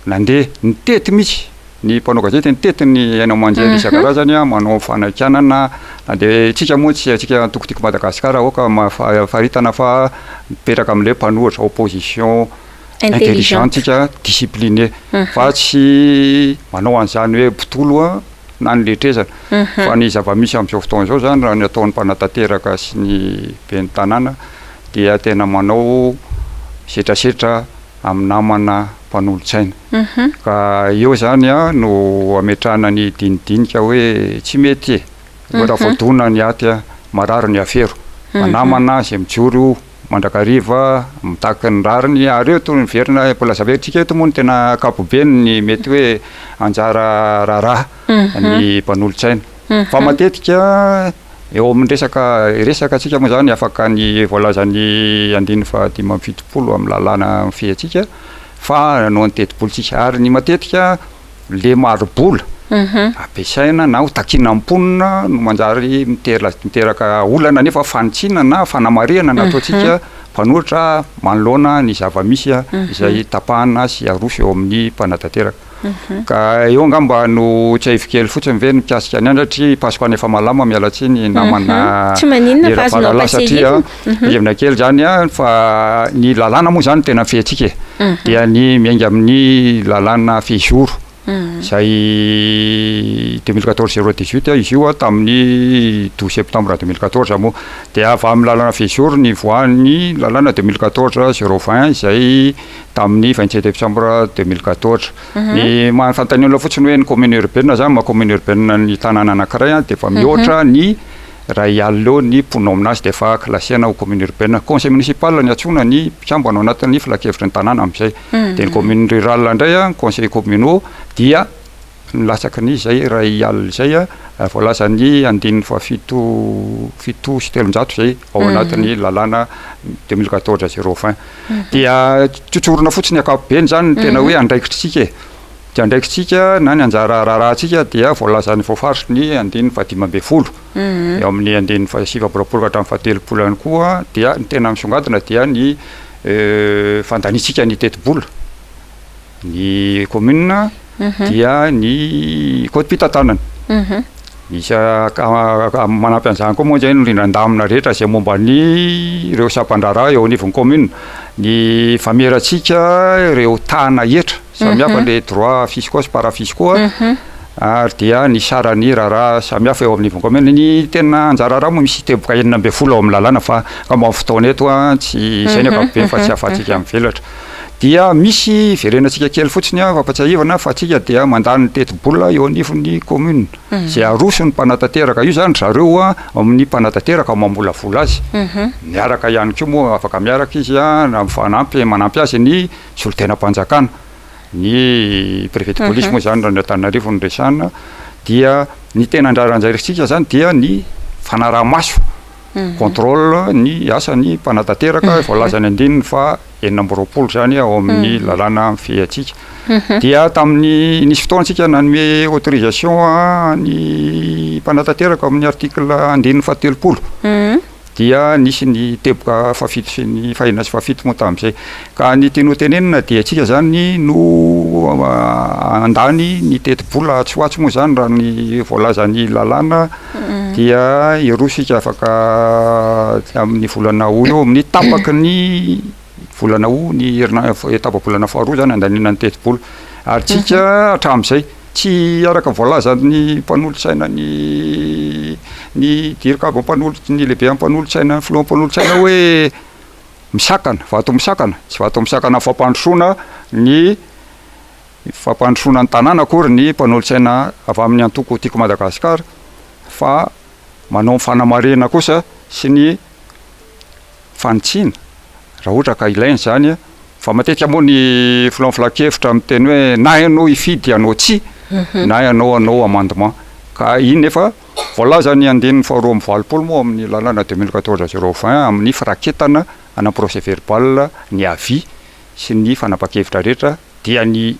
nandeha nitety mihitsy. Ny mpanao gazety nitety ny haino aman-jery isan-karazany manao fanakianana na dia isika moa tsy antsika antoko Tiako Madagasikara aoka faritana fa mipetraka amin'ilay mpanohitra opposition intelligente isika disciplinée fa tsy manao an'izany hoe mpitolo na ny letrezana fa ny zava-misy amin'izao fotoana izao izany raha ny ataon'ny mpanatanteraka sy ny ben'ny tanàna dia tena manao setrasetra amin'ny namana mpanolotsaina. Ka eo izany no ametrahana ny dinidinika hoe tsy mety e! Raha voadona ny aty marary ny afero. Fa namana izay mijoro mandrakariva mitaky ny rariny ary eo toa miverina mbola zaverintsika eto moa ny tena ankapobeny ny mety hoe anjara raharaha ny mpanolotsaina. Fa matetika Eo amin'ny resaka resaka antsika moa izany afaka ny voalazan'ny andininy faha 75 amin'ny lalàna mifehy antsika fa noho ny tetibolantsika ary ny matetika le mari-bola. ampiasaina na ho takiana amin'ny mponina no manjary miteraka olana nefa fanitsiana na fanamarihana nataontsika mpanoratra manoloana ny zava-misy izay tapahana sy aroso eo amin'ny mpanatanteraka. Ka eo angamba no tsiahiviko kely fotsiny ve ny mikasika ny andro satria pasiko any efa malama miala tsiny namana Tsy maninona fa azonao Rafaralahy satria ampatsiahivina. hevina kely zany an fa ny lalàna moa zany tena mifehy antsika e. Dia ny miainga amin'ny lalàna fehizoro izay 2014 018 izy io tamin'ny 12 septembre 2014 moa. Dia avy amin'ny lalàna fehizoro nivoahan'ny lalàna 2014 020 izay tamin'ny 27 septembre 2014. Ny maha fanontaniana fotsiny hoe ny commune urbaine zany maha commune urbaine ny tanàna anankiray dia efa mihoatra ny iray alina eo ny mponina ao aminazy dia efa classena ho commune urbaine. Conseil municipal ny antsoina ny mpikambana ao anatin'ny filankevitry ny tanàna amin'izay. Dia ny commune rurale indray, ny conseil communaux dia ny latsaky ny izay iray alina izay voalazan'ny andininy fahafito 307 izay ao anatin'ny lalàna 2014 020. Dia tsotsorina fotsiny ankapobeny izany ny tena hoe andraikitritsika e. Dia andraikitritsika na ny anjara raharahantsika dia voalazan'ny voafaritry ny andininy faha-15. Eo amin'ny andininy faha-29 ka hatramin'ny faha-30 ihany koa dia ny tena misongadina dia ny fandaniantsika ny tetibola. Ny commune dia ny kaotim-pitantanana. Misy manampy an'izany koa moa izay ny rindran-damina rehetra izay momba ny ireo sampan-draharaha eo anivon'ny commune. Ny famerantsika ireo tahana hetra samihafa le droits fiscaux sy para-fiscaux ary dia ny saran'ny raharaha samihafa eo anivon'ny commune. Ny tena anjara raharaha moa misy teboka 16 ao amin'ny lalàna fa angamba amin'ny fotoana eto tsy izay ny ankapobeny fa tsy ahafahantsika mivelatra. Dia misy hiverenantsika kely fotsiny an, fampatsiahivana fa tsika dia mandany ny tetibola eo anivon'ny commune izay aroson'ny mpanatanteraka, io zany ry zareo an amin'ny mpanatanteraka mamolavola azy, miaraka ihany koa moa afaka miaraka izy an, na mifanampy manampy azy ny solontenam-panjakana, ny préfet de police moa zany raha ny Antananarivo no resahana, dia ny tena anjara andraikitsika zany dia ny fanaraha-maso, contrôle ny asan'ny mpanatanteraka voalazan'ny andininy faha 26 izany ao amin'ny lalàna mifehy antsika. Dia tamin'ny nisy fotoana tsika nanome autorisation ny mpanatanteraka amin'ny article andininy faha 30. Dia nisy ny teboka fahafito sy ny fahenina sy fahafito moa tamin'izay. Ka ny tiany ho tenenina dia tsika izany no handany ny tetibola atsy ho atsy moa izany raha ny voalazan'ny lalàna dia hiroso isika afaka amin'ny volana août eo amin'ny tapaky ny volana août ny herinandro tapa-bolana faharoa izany handaniana ny tetibola. Ary tsika hatramin'izay tsy araka ny voalazan'ny mpanolotsaina ny ny dircab mpanolotsaina ny lehibe mpanolotsaina ny filoha mpanolotsaina hoe misakana, vato misakana, tsy vato misakana fampandrosoana ny fampandrosoana ny tanàna akory ny mpanolotsaina avy amin'ny antoko Tiako Madagasikara fa manao ny fanamarihana kosa sy ny fanitsiana raha ohatra ka ilaina izany fa matetika moa ny filohan'ny filankevitra miteny hoe na ianao hifidy hanao tsia na ianao hanao amendement ka iny nefa voalaza ny andininy faha 82 moa amin'ny lalàna 2014 020 amin'ny firaketana ana procès verbal ny avis sy ny fanapahan-kevitra rehetra dia ny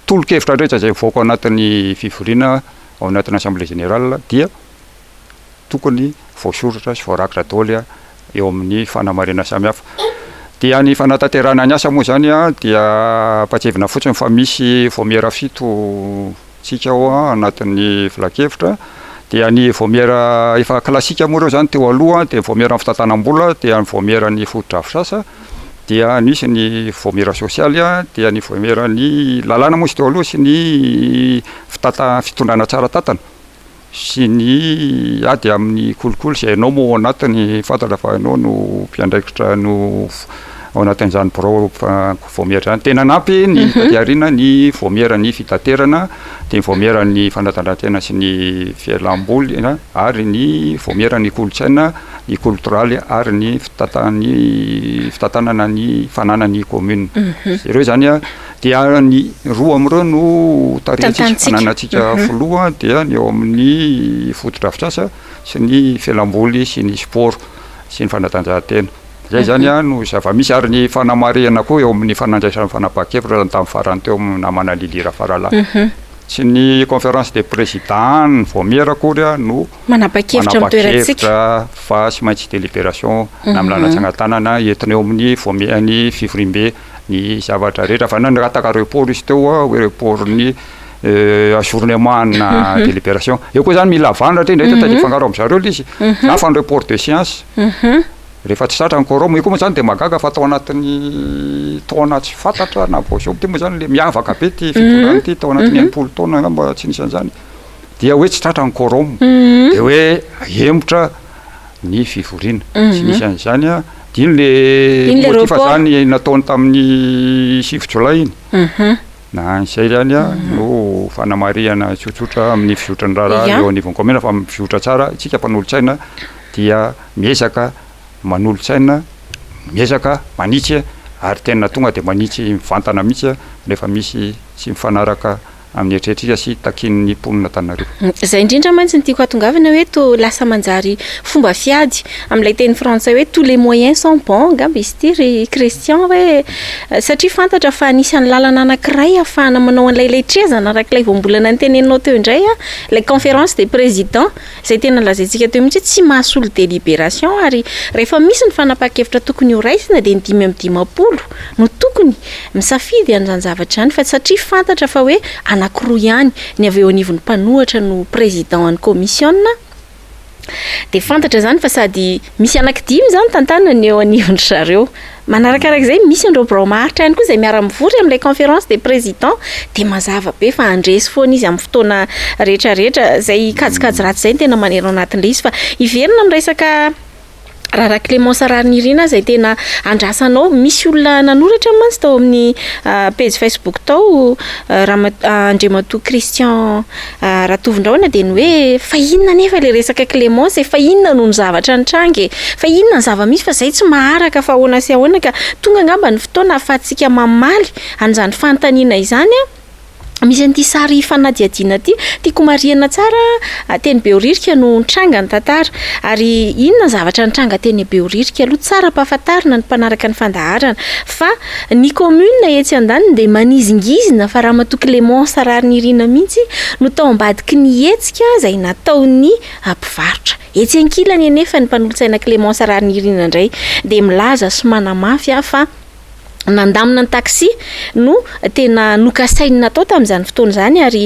tolo-kevitra rehetra izay mivoaka ao anatin'ny fivoriana ao anatin'ny assemblée générale dia tokony voasoratra sy voarakitra daholo eo amin'ny fanamarihana samihafa. Dia ny fanatanterahana ny asa moa izany dia ampatsiahivina fotsiny fa misy vaomiera fito tsika ao anatin'ny filankevitra dia ny vaomiera efa klasika moa ireo izany teo aloha dia ny vaomieran'ny fitantanam-bola dia ny vaomieran'ny fotodrafitrasa dia nisy ny vaomiera sosialy dia ny vaomieran'ny lalàna moa izy teo aloha sy ny fitanta- fitondrana tsara tantana sy ny ady amin'ny kolikoly izay ianao moa ao anatiny fantatra fa ianao no mpiandraikitra no ao anatin'izany birao vaomiera izany. Tena nanampy ny taty aoriana ny vaomieran'ny fitaterana, dia ny vaomieran'ny fanatanjahantena sy ny fialamboly ary ny vaomieran'ny kolontsaina, ny koltoraly ary ny fitantan'ny fitantanana ny fananan'ny commune. Ireo izany dia ny roa amin'ireo no tarihantsika, ananantsika filoha dia ny eo amin'ny fotodrafitrasa sy ny fialamboly sy ny sport sy ny fanatanjahantena. Izay izany no zava-misy ary ny fanamarihana koa eo amin'ny fanandraisana fanapahan-kevitra tamin'ny farany teo namana Lily Rafaralahy. Tsy ny conférence des présidents ny vaomiera akory no Manapa-kevitra amin'ny toerantsika. manapa-kevitra fa tsy maintsy délibération na amin'ny lalana tsangan-tanana entina eo amin'ny vaomiera ny fivoriambe ny zavatra rehetra fa na nirataka report izy teo hoe report ny ajournement na délibération. Eo koa zany mila avahana satria indraindray tady hifangaro am'zareo le izy. Hafa ny report de séance. Rehefa tsy tratra ny quorum, io koa moa zany de mahagaga fa tao anatin'ny taona tsy fantatra na vao zao ty moa zany le miavaka be ty fitondrana ty tao anatin'ny 60 taona angamba tsy nisy an'izany, dia hoe tsy tratra ny quorum, de hoe ahemotra ny fivoriana. Tsy nisy an'izany a, de iny le Iny le motif report. zany nataony tamin'ny 9 jolay iny. Na izay zany a no fanamarihana tsotsotra amin'ny fizotran'ny raharaha eo anivon'ny commune fa mizotra tsara isika mpanolotsaina dia miezaka manolotsaina, miezaka manitsy ary tena tonga dia manitsy mivantana mihitsy rehefa misy tsy mifanaraka amin'ny eritreritrika sy takian'ny mponina Antananarivo. Izay indrindra mantsy no tiako hahatongavana hoe toa lasa manjary fomba fiady amin'ilay teny frantsay hoe tous les moyens sont bons angamba izy ity ry Christian hoe satria fantatra fa anisan'ny lalana anankiray ahafahana manao an'ilay letrezana araka ilay voambolana noteneninao teo indray ilay conférence des présidents izay tena lazaintsika teo mihitsy hoe tsy mahasolo délibération ary rehefa misy ny fanapahan-kevitra tokony horaisina dia ny 55 no tokony misafidy an'izany zavatra izany fa satria fantatra fa hoe anankiroa ihany ny avy eo anivon'ny mpanohatra no président an'ny commission dia fantatra izany fa sady misy anankidimy izany tantanany eo anivon-dry zareo. Manarakaraka izay misy an'ireo birao maharitra ihany koa izay miara-mivory amin'ilay conférence des présidents dia mazava be fa handresy foana izy amin'ny fotoana rehetrarehetra. Izay kajikajy ratsy izay no tena maneno anatin'ilay izy fa hiverina amin'ny resaka Raharaha Clémence Raharinirina izay tena andrasanao. Misy olona nanoratra mantsy tao amin'ny pejy Facebook tao, Andriamatoa Christian Ratovondraona dia ny hoe fa inona anefa ilay resaka Clémence e, fa inona no ny zavatra nitranga e, fa inona ny zava-misy fa izay tsy maharaka fa ahoana sy ahoana ka tonga angamba ny fotoana ahafahantsika mamaly an'izany fanontaniana izany an. Misy an'ity sary fanadihadiana ity, tiako marihina tsara, teny Behoririka no nitranga ny tantara. Ary inona ny zavatra nitranga teny Behoririka aloha? Tsara ampahafantarina ny mpanaraka ny fandaharana fa ny commune etsy andaniny dia manizingizina fa Ramatoa Clémence Raharinirina mihitsy no tao ambadiky ny hetsika izay nataon'ny mpivarotra. Etsy ankilany anefa ny mpanolotsaina Clémence Raharinirina indray dia milaza sy manamafy fa nandamina ny taxi no tena nokasainy natao tamin'izany fotoana izany ary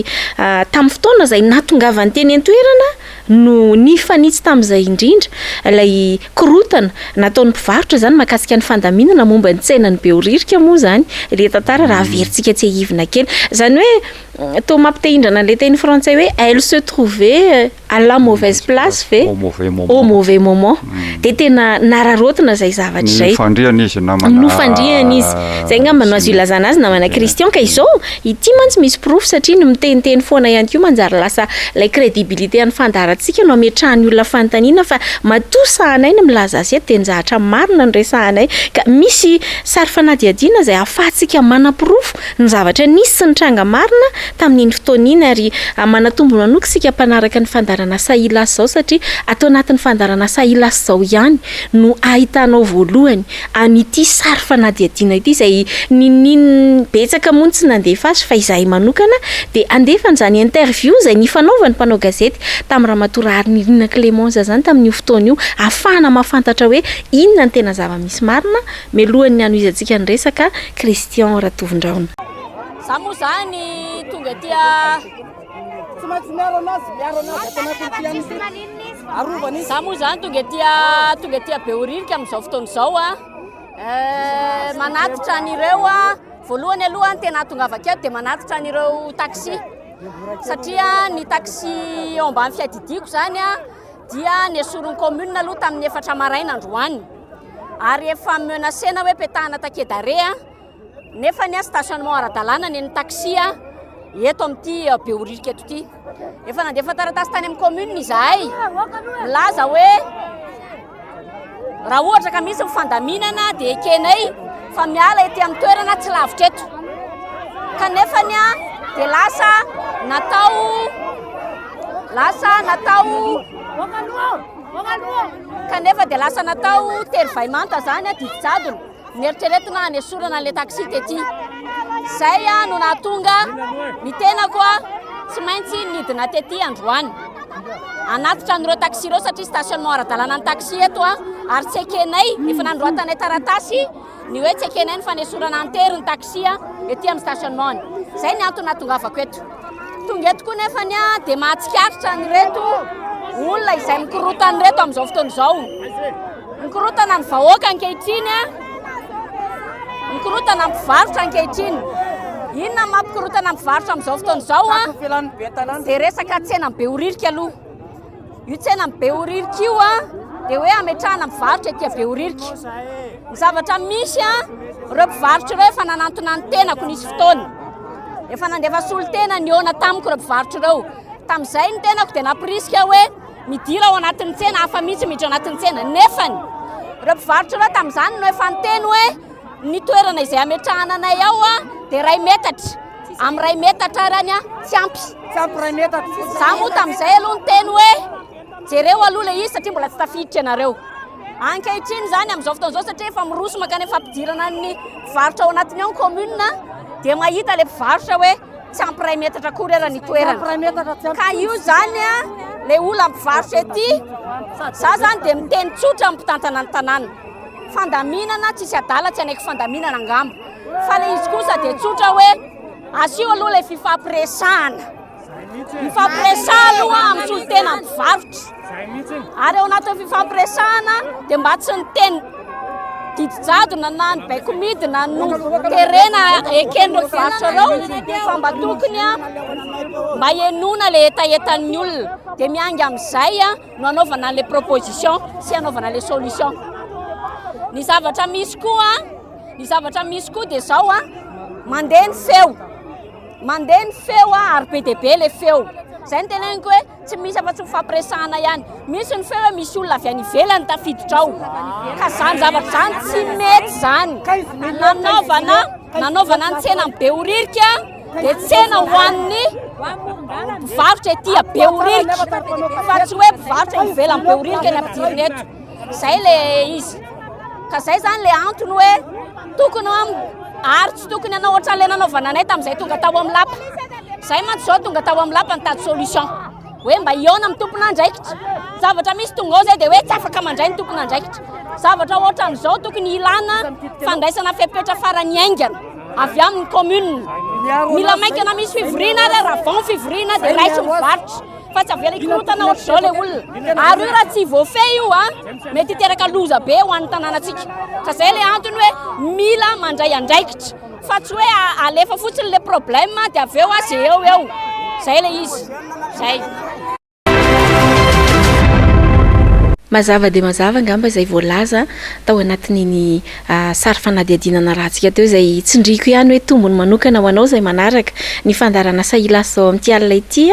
tamin'ny fotoana izay nahatongavany teny an-toerana no nifanitsy tamin'izay indrindra ilay korontana nataon'ny mpivarotra izany mahakasika ny fandaminana momba ny tsenan'i Behoririka moa izany ilay tantara raha averintsika tsiahivina kely. Izany hoe toa mampitehindrana an'ilay teny frantsay hoe elle se trouvait À la mauvaise place ve? Au mauvais moment. Au mauvais moment. Dia tena nararaotina izay zavatra izay. Nofandrihana izy namana. Nofandrihana izy. Izay angamba no azo ilazana azy namana Christian. Ka izao, ity mantsy misy porofo satria ny miteniteny foana ihany koa manjary lasa ilay crédibilité an'ny fandaharantsika no ametrahan'ny olona fanontaniana fa matoa sahanay ny milaza azy eto dia ny zavatra marina no resahanay. Ka misy sary fanadihadiana izay ahafahantsika manaporofo ny zavatra nisy sy nitranga marina tamin'iny fotoana iny ary manatombo manoka isika mpanaraka ny fandaharana Sahilasy izao satria ato anatin'ny fandaharana Sahilasy izao ihany no ahitanao voalohany an'ity sary fanadihadiana ity izay ninian'ny betsaka moa ny tsy nandefa azy fa izahay manokana dia handefa an'izany interview izay nifanaovan'ny mpanao gazety tamin'i Ramatoa Raharinirina Clémence izany tamin'io fotoana io ahafahana mahafantatra hoe inona ny tena zava-misy marina mialohan'ny hanohizantsika ny resaka Christian Ratovondraona. Za moa zany tonga aty Tsy maintsy miaro anazy, miaro anazy ato anatin'ity ihany ity. Arovana izy. Za moa zany tonga aty tonga aty Behoririka amin'izao fotoana izao a. Eh, manatitra an'ireo a, voalohany aloha ny tena ahatongavako eto dia manatitra an'ireo taxi. Satria ny taxi eo ambany fiadidiako zany a dia nesorin'ny commune aloha tamin'ny efatra maraina androany. Ary efa menacena hoe petahana taquet d'arrêt a. Nefa ny stationnement ara-dalàna ny an'ny taxi eto amin'ity Behoririka eto ity. Efa nandefa taratasy tany amin'ny commune izahay milaza hoe raha ohatra ka misy ny fandaminana dia ekenay fa miala ety amin'ny toerana tsy lavitra eto. Kanefa ny dia lasa natao lasa natao kanefa dia lasa natao tery vay manta zany didy jadona. Neritreretina hanesorana an'ilay taxi tety. Izay no nahatonga ny tenako. tsy maintsy nidina tety androany hanatitra an'ireo taxi ireo satria stationnement ara-dalàna ny taxi eto ary tsy ekenay, efa nanoratanay taratasy ny hoe tsy ekenay ny fanesorana an-tery ny taxi ety amin'ny stationnement-ny. Izay ny antony nahatongavako eto. Tonga eto koa nefany dia mahatsikaritra an'ireto olona izay mikorotana ireto amin'izao fotoana izao. Mikorotana ny vahoaka ankehitriny, mikorotana ny mpivarotra ankehitriny. Inona no mampikorotana ny mpivarotra amin'izao fotoana izao? Dia resaka tsenan'i Behoririka aloha. Io tsenan'i Behoririka io dia hoe hametrahana mpivarotra ety Behoririka. Ny zavatra misy, ireo mpivarotra ireo efa nanantona ny tenako nisy fotoana. Efa nandefa solontena nihaona tamiko ireo mpivarotra ireo. Tamin'izay ny tenako dia nampirisika hoe midira ao anatin'ny tsena, hafa mihitsy miditra ao anatin'ny tsena. Nefany, ireo mpivarotra ireo tamin'izany no efa niteny hoe ny toerana izay hametrahana anay ao dia iray metatra. Amin'ny iray metatra ary any tsy ampy. Tsy ampy iray metatra. Za moa tamin'izay aloha niteny hoe jereo aloha ilay izy satria mbola tsy tafiditra ianareo. Ankehitriny izany amin'izao fotoana izao satria efa miroso mankany amin'ny fampidirana ny mpivarotra ao anatiny ao ny commune dia mahita ilay mpivarotra hoe tsy ampy iray metatra akory ara ny toerana. Ka io izany ilay olona mpivarotra ety, za izany dia miteny tsotra amin'ny mpitantana ny tanàna. Fandaminana tsisy adala tsy hanaiky fandaminana angamba. Fa ilay izy kosa dia tsotra hoe asio aloha ilay fifampiresahana. Mifampiresaha aloha amin'ny solontena mpivarotra. Ary ao anatin'ny fifampiresahana dia mba tsy ny teny didy jadona na ny baiko midina no terena eken'ireo mpivarotra ireo fa mba tokony mba henoina ilay hetahetan'ny olona. Dia miainga amin'izay no anaovana an'ilay proposition sy anaovana ilay solution. Ny zavatra misy koa, ny zavatra misy koa dia izao, mandeha ny feo. Mandeha ny feo ary be dia be ilay feo. Izay no teneniko hoe tsy misy afa-tsy mifampiresahana ihany. Misy ny feo hoe misy olona avy any ivelany tafiditra ao. Ka izany zavatra izany tsy mety izany. Nanaovana nanaovana ny tsena amin'ny Behoririka dia tsena ho an'ny mpivarotra ety Behoririka fa tsy hoe mpivarotra ivelan'ny Behoririka ny ampidirina eto. Zay le izy. Ka zay zany le antony hoe tokony ary tsy tokony hanao ohatran'ilay nanaovana anay tamin'izay tonga tao amin'ny lapa. Zay mantsy zao tonga tao amin'ny lapa nitady solution. Hoe mba hihaona amin'ny tompon'andraikitra. Zavatra misy tonga ao zay dia hoe tsy afaka mandray ny tompon'andraikitra. Zavatra ohatran'izao tokony hilana fandraisana fepetra farany haingana avy amin'ny commune. Mila maika na misy fivoriana ary raha vao ny fivoriana dia raiso ny varotra. fa tsy avela hikorontana ohatr'izao ilay olona ary io raha tsy voafehy io a mety hiteraka loza be ho an'ny tanànantsika ka zay ilay antony hoe mila mandray andraikitra fa tsy hoe alefa fotsiny le problème dia avy eo a ze eo eo zay ilay izy zay. Mazava dia mazava angamba izay voalaza tao anatin'iny sary fanadihadiana narahantsika teo izay tsindriako ihany hoe tombony manokana ho anao izay manaraka ny fandaharana Sahilasy izao amin'ity alina ity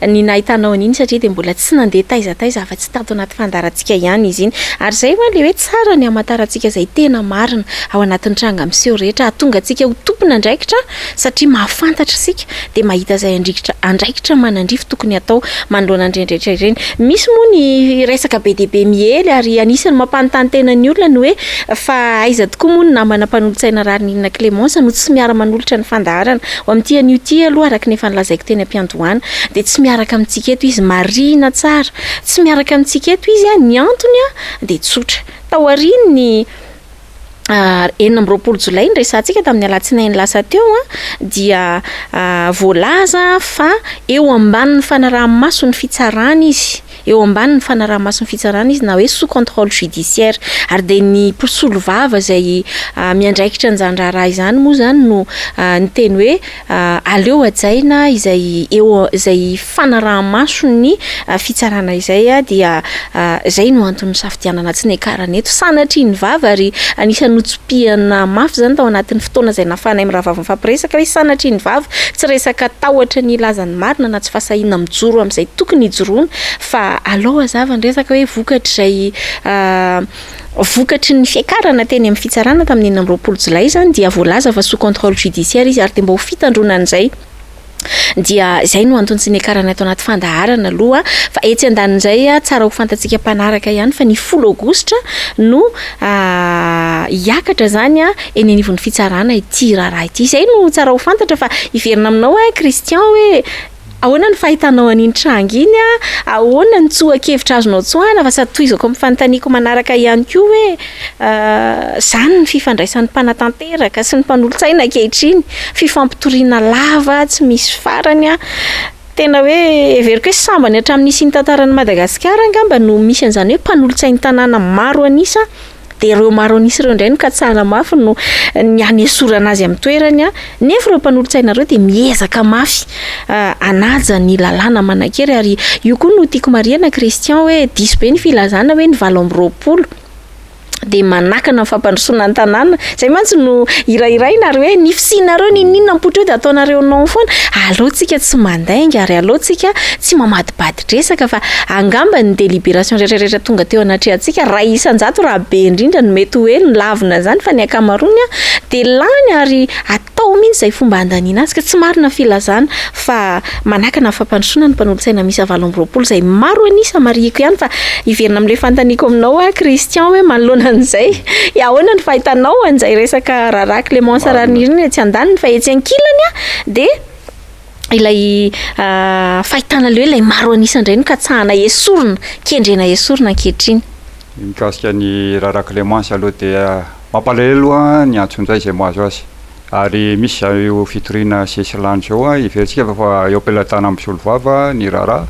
ny nahitanao an'iny satria dia mbola tsy nandeha taiza taiza afa-tsy tato anaty fandaharantsika ihany izy iny. Ary izay hoa ilay hoe tsara ny hamantarantsika izay tena marina ao anatin'ny tranga miseho rehetra hahatonga antsika ho tompon'andraikitra satria mahafantatra isika dia mahita izay andrikitra andraikitra manandrify tokony hatao manoloana an'ireny rehetra ireny. Misy moa ny resaka be dia be miely ary anisan'ny mampanontany tena ny olona ny hoe fa aiza tokoa moa ny namana mpanolotsaina Raharinirina Clémence no tsy miara-manolotra ny fandaharana. Ho amin'ity anio ity aloha araka ny efa nolazaiko teny am-piandohana dia tsy miaraka amintsika eto izy, marihina tsara, tsy miaraka amintsika eto izy, ny antony dia tsotra, taorian'ny 26 jolay niresahantsika tamin'ny alatsinainy lasa teo dia voalaza fa eo ambanin'ny fanaraha-maso ny fitsarana izy, eo ambanin'ny fanaraha-maso ny fitsarana izy na hoe sous contrôle judiciaire ary dia ny mpisolovava izay miandraikitra an'izany raharaha izany moa izany no niteny hoe Aleo hajaina izay eo izay fanaraha-maso ny fitsarana izay dia izay no antony nisafidianana tsy niakarana eto. Sanatria ny vava ary anisan'ny notsipihana mafy izany tao anatin'ny fotoana izay nahafahanay mirahavavy nifampiresaka hoe sanatria ny vava, tsy resaka tahotra ny hilaza ny marina na tsy fahasahiana mijoro amin'izay tokony hijoroana fa alao hazava ny resaka hoe vokatr'izay Vokatry ny fiakarana teny amin'ny fitsarana tamin'ny 26 jolay izany dia voalaza fa sous contrôle judiciaire izy ary dia mba ho fitandroana an'izay dia izay no antony tsy niakarana ato anaty fandaharana aloha fa etsy andanin'izay tsara ho fantatsika mpanaraka ihany fa ny folo aogositra no hiakatra izany eny anivon'ny fitsarana ity raharaha ity. Izay no tsara ho fantatra fa hiverina aminao aho Christian hoe. Ahoana ny fahitanao an'iny tranga iny a? Ahoana ny tsoa-kevitra azonao tsoahana? Fa sady tohizako amin'ny fanontaniako manaraka ihany koa hoe izany ny fifandraisan'ny mpanatanteraka sy ny mpanolotsaina ankehitriny, fifampitoriana lava tsy misy farany a. Tena hoe heveriko hoe sambany hatramin'ny nisian'ny tantaran'i Madagasikara angamba no misy an'izany hoe mpanolotsain'ny tanàna maro an'isa. Dia ireo maro an'isa ireo indray no katsahana mafy no ny hanesorana azy amin'ny toerany, nefa ireo mpanolotsaina ireo dia miezaka mafy hanaja ny lalàna manan-kery ary io koa no tiako marihana Christian hoe diso be ny filazana hoe ny 28 dia manakana ny fampandrosoana ny tanàna, izay mantsy no hirahiraina ary hoe ny fisianareo n'inon'inona mipoitra eo dia ataonareo non foana, aleo tsika tsy mandainga ary aleo tsika tsy mamadibadi-dresaka fa angamba ny délibération rehetra rehetra tonga teo anatrehantsika, 1% raha be indrindra no mety hoe nolavina izany fa ny ankamaroany dia lany ary atao mihitsy izay fomba handaniana azy ka tsy marina ny filazana fa manakana ny fampandrosoana ny mpanolotsaina miisa 28 izay maro an'isa marihiko ihany fa hiverina amin'ilay fanontaniako aminao aho Christian hoe manoloana an'izay ahoana ny fahitanao an'izay resaka raharaha Clémence Raharinirina etsy andaniny fa etsy ankilany dia ilay fahitana ilay hoe ilay maro an'isa indray no katsahana esorina, kendrena esorina ankehitriny. Ny mikasika ny raharaha Clémence aloha dia mampalahelo ny antsonjay izay mahazo azy ary misy izao fitoriana sesilany izao, heverintsika fa efa eo am-pelatanan'ny mpisolovava ny raharaha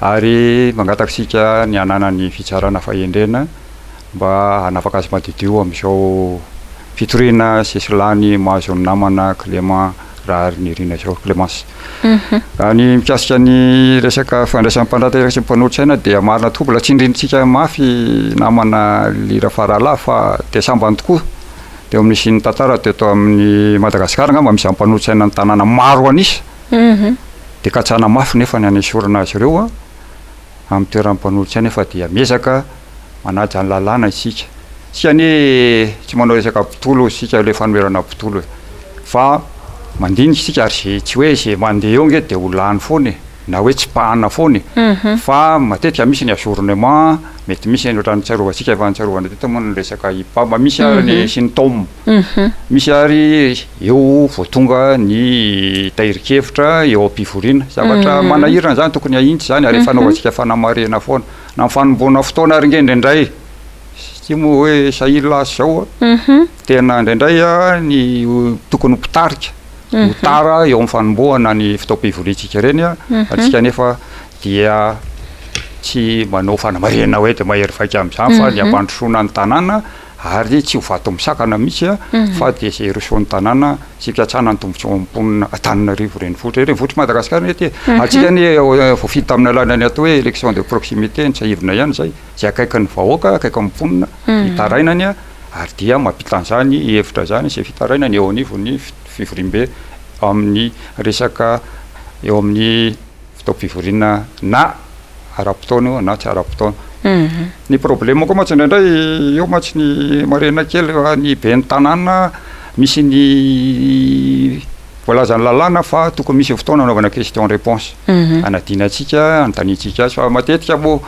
ary mangataka isika ny hananany fitsarana fahendrena mba hanafaka azy madiodio amin'izao fitoriana sesilany mahazo ny namana Clément Raharinirina izao, Clémence. Raha ny mikasika ny resaka fandraisan'ny mpandraharaha sy ny mpanolotsaina dia marina tokoa, mbola tsindrintsika mafy namana Lira Faralahy fa dia sambany tokoa teo amin'ny nisian'ny tantara teto amin'ny Madagasikara angamba misy mpanolotsaina ny tanàna maro an'isa dia katsahana mafy nefa ny hanesorana azy ireo. amin'ny toeran'ny mpanolotsaina fa dia miezaka manaja ny lalàna isika. Isika anie tsy manao resaka mpitolo isika ilay fanoherana mpitolo e! Fa mandinika isika ary ze tsy hoe ze mandeha eo nge dia ho lany foana e! Na hoe tsipahana foana e! Fa matetika misy ny ajournement, mety misy ny ohatran'ny tsiarovantsika efa notsarovana teto moa ny resaka IPAM, misy ary ny sy ny TOM. Misy ary eo vao tonga ny tahirin-kevitra eo am-pivoriana. Zavatra manahirana izany, tokony hahintsy izany ary efa anaovantsika fanamarihana foana. Na ny fanombohana fotoana ary ange indraindray, satria moa hoe sahia lasa izao an, tena indraindray ny tokony ho mpitarika ho tara eo amin'ny fanombohana ny fotoam-pivoriantsika ireny, antsika anefa dia tsy manao fanamarihana hoe dia mahery vaika amin'izany fa ny hampandrosoana ny tanàna ary tsy ho vato misakana mihitsy fa dia izay irosoan'ny tanàna sy fikatsahana ny tombontsoan'ny mponina Antananarivo renivohitra. Renivohitr'i Madagasikara anie ity e! Antsika anie voafidy tamin'ny alalan'ny atao hoe élection de proximité, notsahivina ihany izay, izay akaikin'ny vahoaka, akaikin'ny mponina, fitarainany ary dia mampita an'izany hevitra izany izay fitarainany eo anivon'ny fivoriambe amin'ny resaka eo amin'ny fotoam-pivoriana na ara-potoana io na tsy ara-potoana. Ny problème koa mantsy indraindray eo mantsy ny marihina kely fa ny ben'ny tanàna misy ny voalazan'ny lalàna fa tokony misy fotoana anaovana question réponse hanadinantsika hanontaniantsika azy fa matetika moa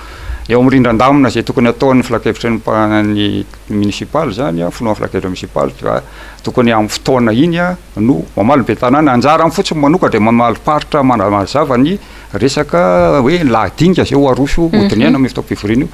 eo amin'ny rindran-damina izay tokony ataon'ny filankevitry ny mpa- ny municipaly zany an, filohan'ny filankevitra municipaly fa tokony amin'ny fotoana iny an no mamaly ny ben'ny tanàna, anjarany fotsiny manokatra dia mamalim-paritra manazava ny resaka hoe lahadinika izay ho aroso hodinihana amin'io fotoam-pivoriana io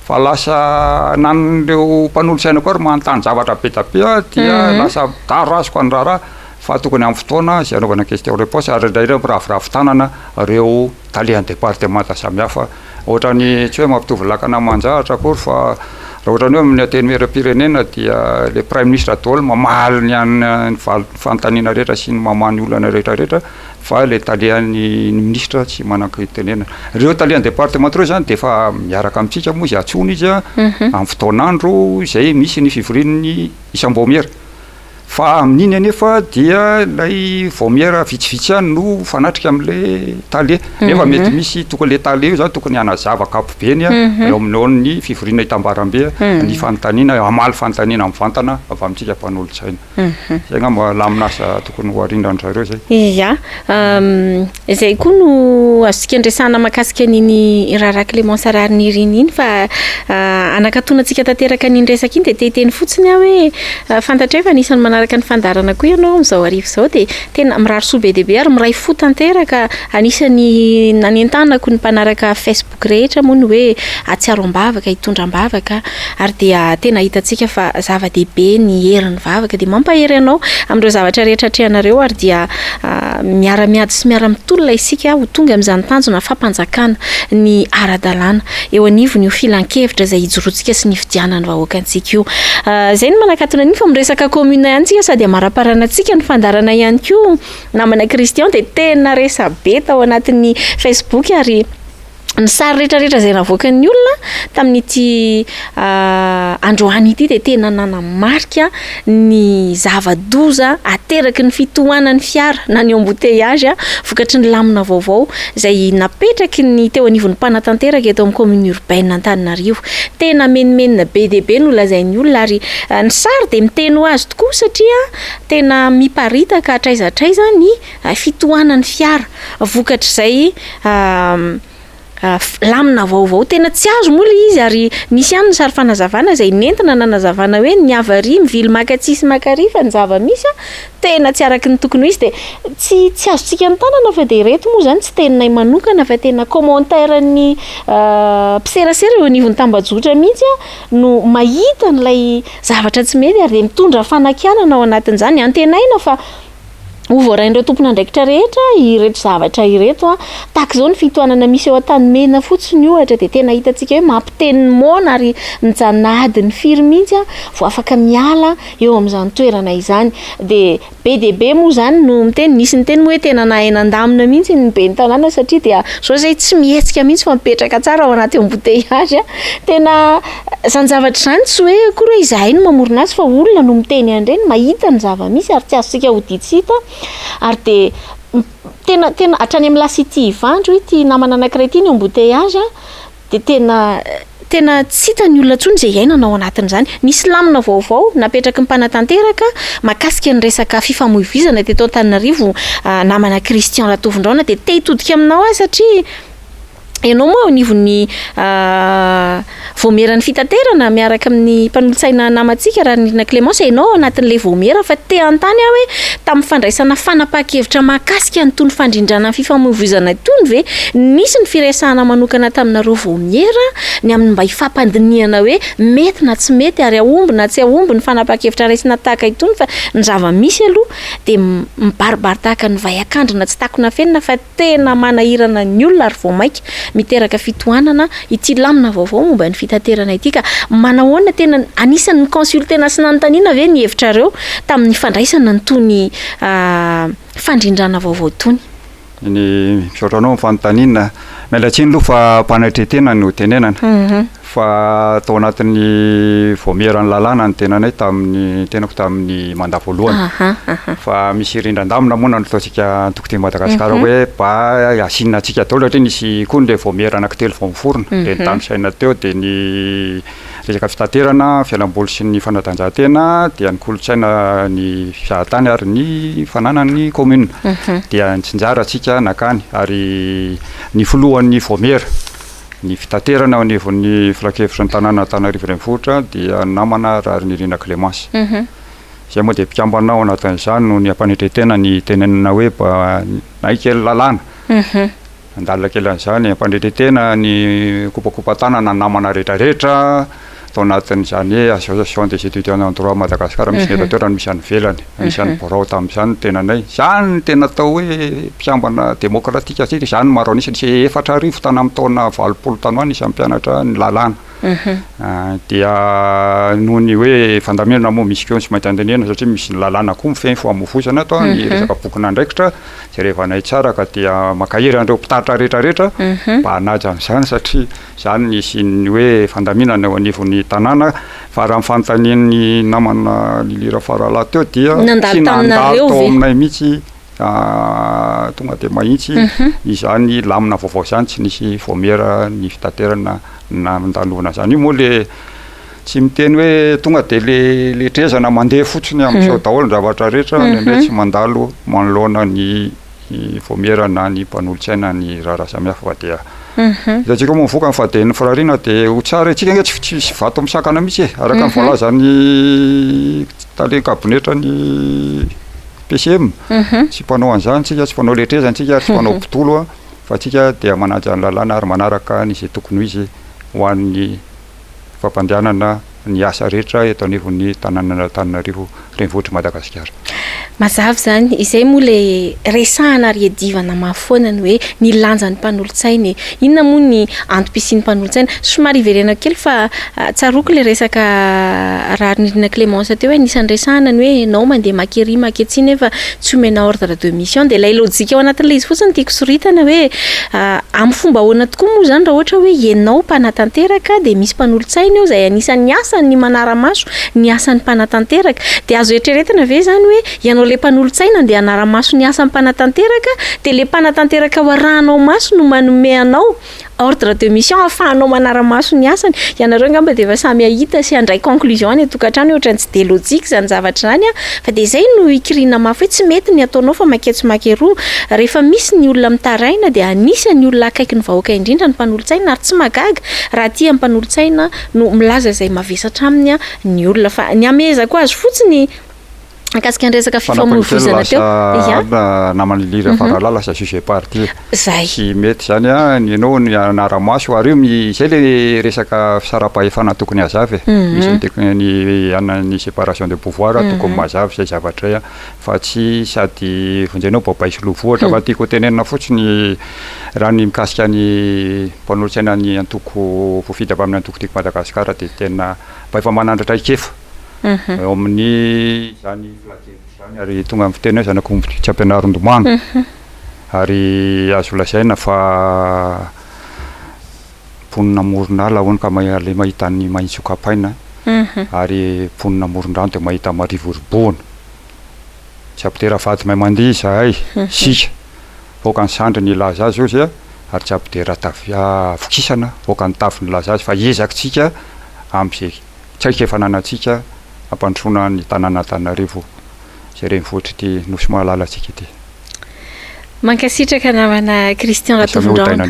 fa lasa nan'ireo mpanolotsaina koa ary manontany zavatra be dia be dia lasa tarazoka ny raharaha fa tokony amin'ny fotoana izay anaovana question réponse ary indraindray miraviravy tanana ireo talehan'ny departemanta samihafa ohatran'ny tsy hoe mampitovy lakana aman-jahatra akory fa raha ohatran'ny hoe amin'ny antenimieram-pirenena dia le praiminisitra daholo mamaly ny an'ny valin'ny fanontaniana rehetra sy ny mamaha ny olana rehetra rehetra fa ilay talehan'ny minisitra tsy manan-kitenenana. Ireo talehan'ny département ireo izany dia efa miaraka amintsika moa izy, antsoina izy amin'ny fotoan'andro izay misy ny fivorian'ny isam-baomiera. Fa amin'iny anefa dia ilay vaomiera vitsivitsy ihany no mifanatrika amin'ilay tale. Nefa mety misy tokony ilay tale io izany tokony hanazava ankapobeny eo amin'ny fivoriana itambarambe ny fanontaniana, hamaly fanontaniana mivantana avy amintsika mpanolotsaina. Zay angamba lamin'asa tokony ho arindran-dry zareo zay. Ia. Izay koa no azontsika andresahana mahakasika an'iny raharaha Clémence Raharinirina iny fa hanakatonantsika tanteraka an'iny resaka iny dia te hiteny fotsiny aho hoe fantatray fa anisan'ny manaraka. manaraka ny fandaharana koa ianao amin'izao hariva izao dia tena mirary soa be dia be ary miray fo tanteraka. Anisan'ny nanentanako ny mpanaraka Facebook rehetra moa ny hoe hahatsiaro am-bavaka, hitondra am-bavaka ary dia tena hitantsika fa zava-dehibe ny herin'ny vavaka dia mampahery anao amin'ireo zavatra rehetra atrehanareo ary dia miara-miady sy miara-mitolona isika ho tonga amin'izany tanjona fampanjakana ny ara-dalàna eo anivon'io filankevitra izay ijoroantsika sy nifidianan'ny vahoaka antsika io. Izay no manakatona an'iny fa miresaka commune ihany tsika sady amaraparana antsika ny fandaharana ihany koa namana Christian dia tena resabe tao anatin'ny Facebook ary Ny sary rehetra rehetra izay navoakan'ny olona tamin'ity androany ity dia tena nanamarika ny zava-doza ateraky ny fitohanan'ny fiara na ny embouteillage vokatry ny lamina vaovao izay napetraky ny teo anivon'ny mpanatanteraka eto amin'ny commune urbaine Antananarivo. Tena menomenona be dia be no lazain'ny olona ary ny sary dia miteny ho azy tokoa satria tena miparitaka hatraiza hatraiza ny fitohanan'ny fiara vokatr'izay lamina vaovao tena tsy azo moa ilay izy ary nisy ihany ny sary fanazavana izay nentina nanazavana hoe ny avaria mivily maka atsy sy maka ary fa ny zava-misy tena tsy araka ny tokony ho izy dia tsy tsy azontsika ny tanana fa dia ireto moa izany tsy teninay manokana fa tena commentaire ny mpiserasera eo anivon'ny tambajotra mihitsy no mahita an'ilay zavatra tsy mety ary dia mitondra fanakianana ao anatin'izany antenaina fa Ho voarain'ireo tompon'andraikitra rehetra ireto zavatra ireto. Tahaka izao ny fitohanana misy eo Antanimena fotsiny ohatra dia tena hitantsika hoe mampiteny ny moana ary mijanona adiny firy mihitsy vao afaka miala eo amin'izany toerana izany. Dia be dia be moa izany no miteny, nisy niteny moa hoe tena nahay nandamina mihitsy ny ben'ny tanàna satria dia izao izay tsy mihetsika mihitsy fa mipetraka tsara ao anaty embouteillage. Tena Izany zavatra izany tsy hoe akory hoe izahay no mamorona azy fa olona no miteny an'ireny, mahita ny zava-misy ary tsy azontsika odian tsy hita ary dia tena tena hatrany amin'ny La City Ivandry hoy ity namana anankiray ity ny embouteillage dia tena tena tsy hitan'ny olona intsony izay iainana ao anatin'izany. Nisy lamina vaovao napetraky ny mpanatanteraka mahakasika ny resaka fifamoivoizana teto Antananarivo namana Christian Ratovondraona dia te hitodika aminao aho satria Ianao moa eo anivon'ny vaomieran'ny fitaterana miaraka amin'ny mpanolotsaina namantsika Ranirina Clémence, ianao ao anatin'ilay vaomiera fa te hanontany aho hoe tamin'ny fandraisana fanapahan-kevitra mahakasika an'itony fandrindrana ny fifamoivoizana itony ve nisy ny firesahana manokana taminareo vaomiera ny amin'ny mba hifampandinihana hoe mety na tsy mety ary hahomby na tsy hahomby ny fanapahan-kevitra raisina tahaka itony fa ny zava-misy aloha dia mibaribary tahaka ny vay an-kandrina tsy takona afenina fa Tena manahirana ny olona ary vao mainka miteraka fitohanana ity lamina vaovao momba ny fitaterana ity ka manahoana tena anisan'ny ni-consulter-na sy nanontaniana ve ny hevitrareo tamin'ny fandraisana an'itony fandrindrana vaovao itony? Ny misaotra anao amin'ny fanontaniana. Miala tsiny aloha fa am-panetren-tena no tenenana. Fa tao anatin'ny vaomieran'ny lalàna ny tenanay tamin'ny tenako tamin'ny mandat voalohany. Fa misy rindran-damina moa nataontsika antoko Tiako Madagasikara hoe mba asiana antsika daholo satria nisy koa ny vaomiera anankitelo vao niforona. Dia ny tanisaina teo dia ny resaka fitaterana, fialamboly sy ny fanatanjahantena, dia ny kolontsaina, ny fizahatany ary ny fananan'ny commune. Dia nitsinjara antsika nankany ary ny filohan'ny vaomiera. Ny fitaterana eo anivon'ny filankevitry ny tanàna Antananarivo Renivohitra dia namana Raharinirina Clémence. Izay moa dia mpikambana ao anatin'izany noho ny ampanetren-tena ny tenenina hoe mba nahay kely lalàna. Nandalina kely an'izany ampanetren-tena ny kopakopa-tanana ny namana rehetrarehetra tao anatin'izany hoe Association des étudiants en droit Madagascar misy ny eto an-toerana misy any ivelany. Anisan'ny birao tamin'izany ny tenanay. Izany no tena atao hoe mpikambana demokratika satria izany no maro an'isa, nisy 4000 tany amin'ny taona 80 tany ho any isan'ny mpianatra ny lalàna. Dia noho ny hoe fandaminana moa misy koa ny tsy maintsy andinihana satria misy ny lalàna koa mifehy ny famofoizana ato, ny resaka bokin'andraikitra jerevanay tsara ka dia mankahery an'ireo mpitaritra rehetrarehetra mba hanaja an'izany satria Izany ny hisian'ny hoe fandaminana eo anivon'ny tanàna fa raha ny fanontanian'ny namana Lily Rafaralahy teo dia Nandalo tsy nandalo taminareo tao ve? aminay mihitsy tonga dia mahitsy izany lamina vaovao izany, tsy nisy vaomiera ny fitaterana nandalovana izany. Io moa le tsy miteny hoe tonga dia le letrezana mandeha fotsiny amin'izao daholo ny zavatra rehetra, indraindray tsy mandalo manoloana ny vaomiera na ny mpanolotsaina ny raharaha samihafa fa dia. Hitantsika moa mivoaka ny fahadenin'ny firariana dia ho tsara e. Tsika ange tsy tsisy vato misakana mihitsy e, araka ny voalazan'ny tale kabinetra ny PCM. Tsy mpanao an'izany tsika, tsy mpanao letrezana tsika ary tsy mpanao mpitolo fa tsika dia manaja ny lalàna ary manaraka ny izay tokony ho izy ho an'ny fampandehanana ny asa rehetra eto anivon'ny tanànan'Antananarivo renivohitr'i Madagasikara. Mazava izany, izay moa ilay resahana ary iadivana mafy foana ny hoe ny lanjan'ny mpanolotsaina e! Inona moa ny antom-pisian'ny mpanolotsaina? Somary hiverenako kely fa tsaroako ilay resaka Raharinirina Clémence teo hoe anisan'ny resahana ny hoe ianao mandeha maka ery maka etsy nefa tsy omena ordre de mission dia ilay lojika ao anatin'ilay izy fotsiny tiako soritana hoe amin'ny fomba ahoana tokoa moa izany raha ohatra hoe ianao mpanatanteraka dia misy mpanolotsaina eo izay anisan'ny asany ny manara-maso ny asan'ny mpanatanteraka dia azo eritreretina ve izany hoe ianao ilay mpanolotsaina andeha hanara-maso ny asan'ny mpanatanteraka dia ilay mpanatanteraka ho arahanao maso no manome anao Ordre de mission ahafahanao manara-maso ny asany. Ianareo angamba dia efa samy hahita sy handray conclusion any an-tokantrano hoe ohatran'ny tsy dia logique izany zavatra izany an! Fa dia izay no ikiriana mafy hoe tsy mety ny ataonao fa manketsy mankeroa. Rehefa misy ny olona mitaraina dia anisan'ny olona akaiky ny vahoaka indrindra ny mpanolotsaina ary tsy mahagaga raha aty amin'ny mpanolotsaina no milaza izay mavesatra aminy ny olona. Fa ny hamehezako azy fotsiny Mikasika ny resaka fifamoivoizana teo. Lasa naman'i Lily Rafaralahy lasa juge et partie. Zay. Tsy mety zany an, ny anao ny anara-maso ary io izay le resaka fisaraham-pahefana tokony hazava e. Misy ny tokony ny anona ny séparation de pouvoir tokony mazava izay zavatra izay an, fa tsy sady vonjenao babay sy lovohitra fa tiako hotenenina fotsiny raha ny mikasika ny mpanolotsaina ny antoko voafidy avy amin'ny antoko Tiako Madagasikara dia tena mba efa manana traikefa. Eo amin'ny izany filan-kevitra izany ary tonga amin'ny fiteny hoe zanak'omby tsy ampianarin-domano. Ary azo lazaina fa mponina amoron'ala hono ka aleo mahita ny mahitsy ho kapaina ary mponina amoron-drano dia mahita marivo robohina. Tsy ampidera vady mahay mandihy izahay, isika, aoka ny sandriny hilaza azy hozy ary tsy ampidera tavy vokisana aoka ny taviny hilaza azy fa ezakitsika amin'izay Tsy haiko efa ananantsika hampandrosoana ny tanàna Antananarivo izay renivohitr'ity Nosy malalantsika ity. Mankasitraka namana Christian Ratovindraona,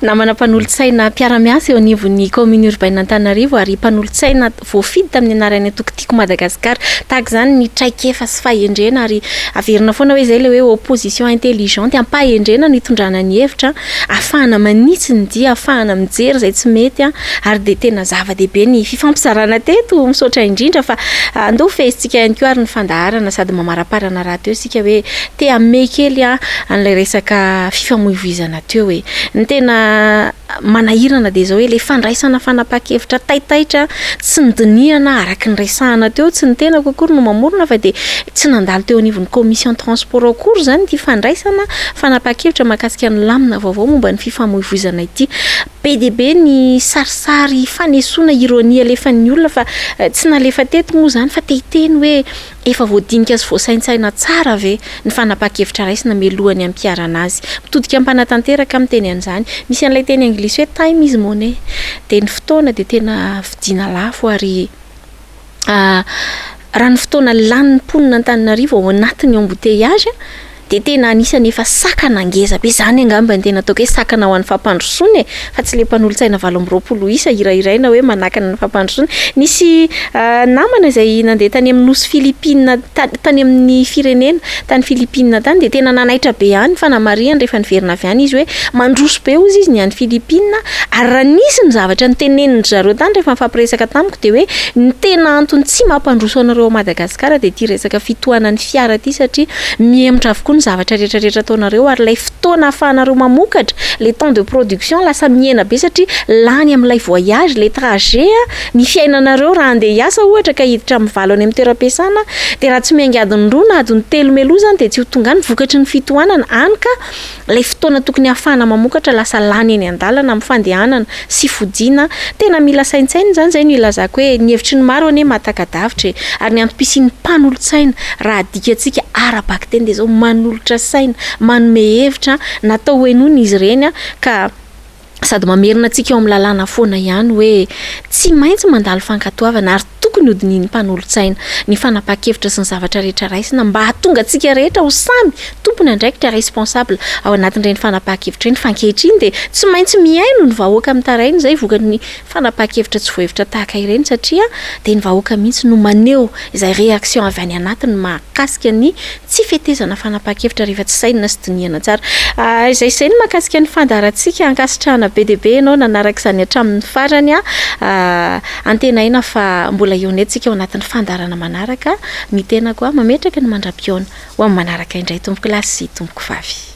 namana mpanolotsaina mpiara-miasa eo anivon'ny Commune Urbaine Antananarivo ary mpanolotsaina voafidy tamin'ny anaran'ny antoko Tiako Madagasikara. Tahaka izany ny traikefa sy fahendrena ary averina foana hoe izay ilay hoe opposition intelligente, am-pahendrena no itondrana ny hevitra. Ahafahana manitsy ny dia, ahafahana mijery izay tsy mety ary dia tena zava-dehibe ny fifampizarana teto. Misaotra indrindra fa andao fehezintsika ihany koa ary ny fandaharana sady mamaraparana rahateo isika hoe te hamehy kely an'ilay resaka fifamoivoizana teo e. Ny tena manahirana dia izao hoe ilay fandraisana fanapahan-kevitra taitaitra tsy nodinihana araka ny resahana teo, tsy ny tenako akory no mamorona fa dia tsy nandalo teo anivon'ny commission transport akory izany ity fandraisana fanapahan-kevitra mahakasika ny lamina vaovao momba ny fifamoivoizana ity. Be dia be ny sarisary fanesoana ironie alefan'ny olona fa tsy nalefa teto moa izany fa te hiteny hoe Efa voadinika sy voasaintsaina tsara ve ny fanapahan-kevitra raisina mialohan'ny hampiharana azy? Mitodika am-panatanteraka miteny an'izany. Misy an'ilay teny anglisy hoe time is money. Dia ny fotoana dia tena vidiana lafo ary raha ny fotoana lanin'ny mponina Antananarivo ao anatin'ny embouteillage dia tena anisan'ny efa sakana ngeza be, izany angamba no tena ataoko hoe sakana ho an'ny fampandrosoana e, fa tsy ilay mpanolotsaina 28 isa hirahiraina hoe manakana ny fampandrosoana. Nisy namana izay nandeha tany amin'ny nosy Philippines tany amin'ny firenena tany Philippines tany dia tena nanaitra be ahy ny fanamarihany rehefa niverina avy any izy hoe mandroso be hozy izy ny any Philippines ary raha nisy ny zavatra notenenin-dry zareo tany rehefa nifampiresaka tamiko dia hoe ny tena antony tsy mampandroso anareo ao Madagasikara dia ity resaka fitohanan'ny fiara ity satria Mihemotra avokoa ny zavatra rehetra rehetra ataonareo ary ilay fotoana ahafahanareo mamokatra, le temps de production lasa mihena be satria lany amin'ilay voyage, le trajet ny fiainanareo raha handeha hiasa ohatra ka hiditra amin'ny valo any amin'ny toeram-piasana dia raha tsy miainga adiny roa na adiny telo mialoha izany dia tsy ho tonga any vokatry ny fitohanana, hany ka Ilay fotoana tokony hahafahana mamokatra lasa lany eny an-dalana amin'ny fandehanana sy fodiana. Tena mila saintsainina izany, izay no ilazako hoe ny hevitry ny maro anie mahataka-davitra e! Ary ny antom-pisian'ny mpanolotsaina raha adikantsika ara-bakiteny dia izao, manolotra saina, manome hevitra, natao hohenoina izy ireny ka. Sady mamerina antsika eo amin'ny lalàna foana ihany hoe tsy maintsy mandalo fankatoavana ary tokony hodinihin'ny mpanolotsaina ny fanapahan-kevitra sy ny zavatra rehetra raisina mba hahatonga antsika rehetra ho samy tompon'andraikitra, responsable, ao anatin'ireny fanapahan-kevitra ireny fa ankehitriny dia tsy maintsy mihaino ny vahoaka mitaraina izay vokatry ny fanapahan-kevitra tsy voahevitra tahaka ireny satria dia ny vahoaka mihitsy no maneho izay réaction avy any anatiny mahakasika ny tsy fetezana fanapahan-kevitra rehefa tsy sainina sy dinihana tsara. Izay izay ny mahakasika ny fandaharantsika. Ankasitrahana be dia be ianao nanaraka izany hatramin'ny farany. Antenaina fa mbola hihaona eto isika ao anatin'ny fandaharana manaraka. Ny tenako mametraka ny mandra-pihaona ho amin'ny manaraka indray tompokolahy sy tompokovavy.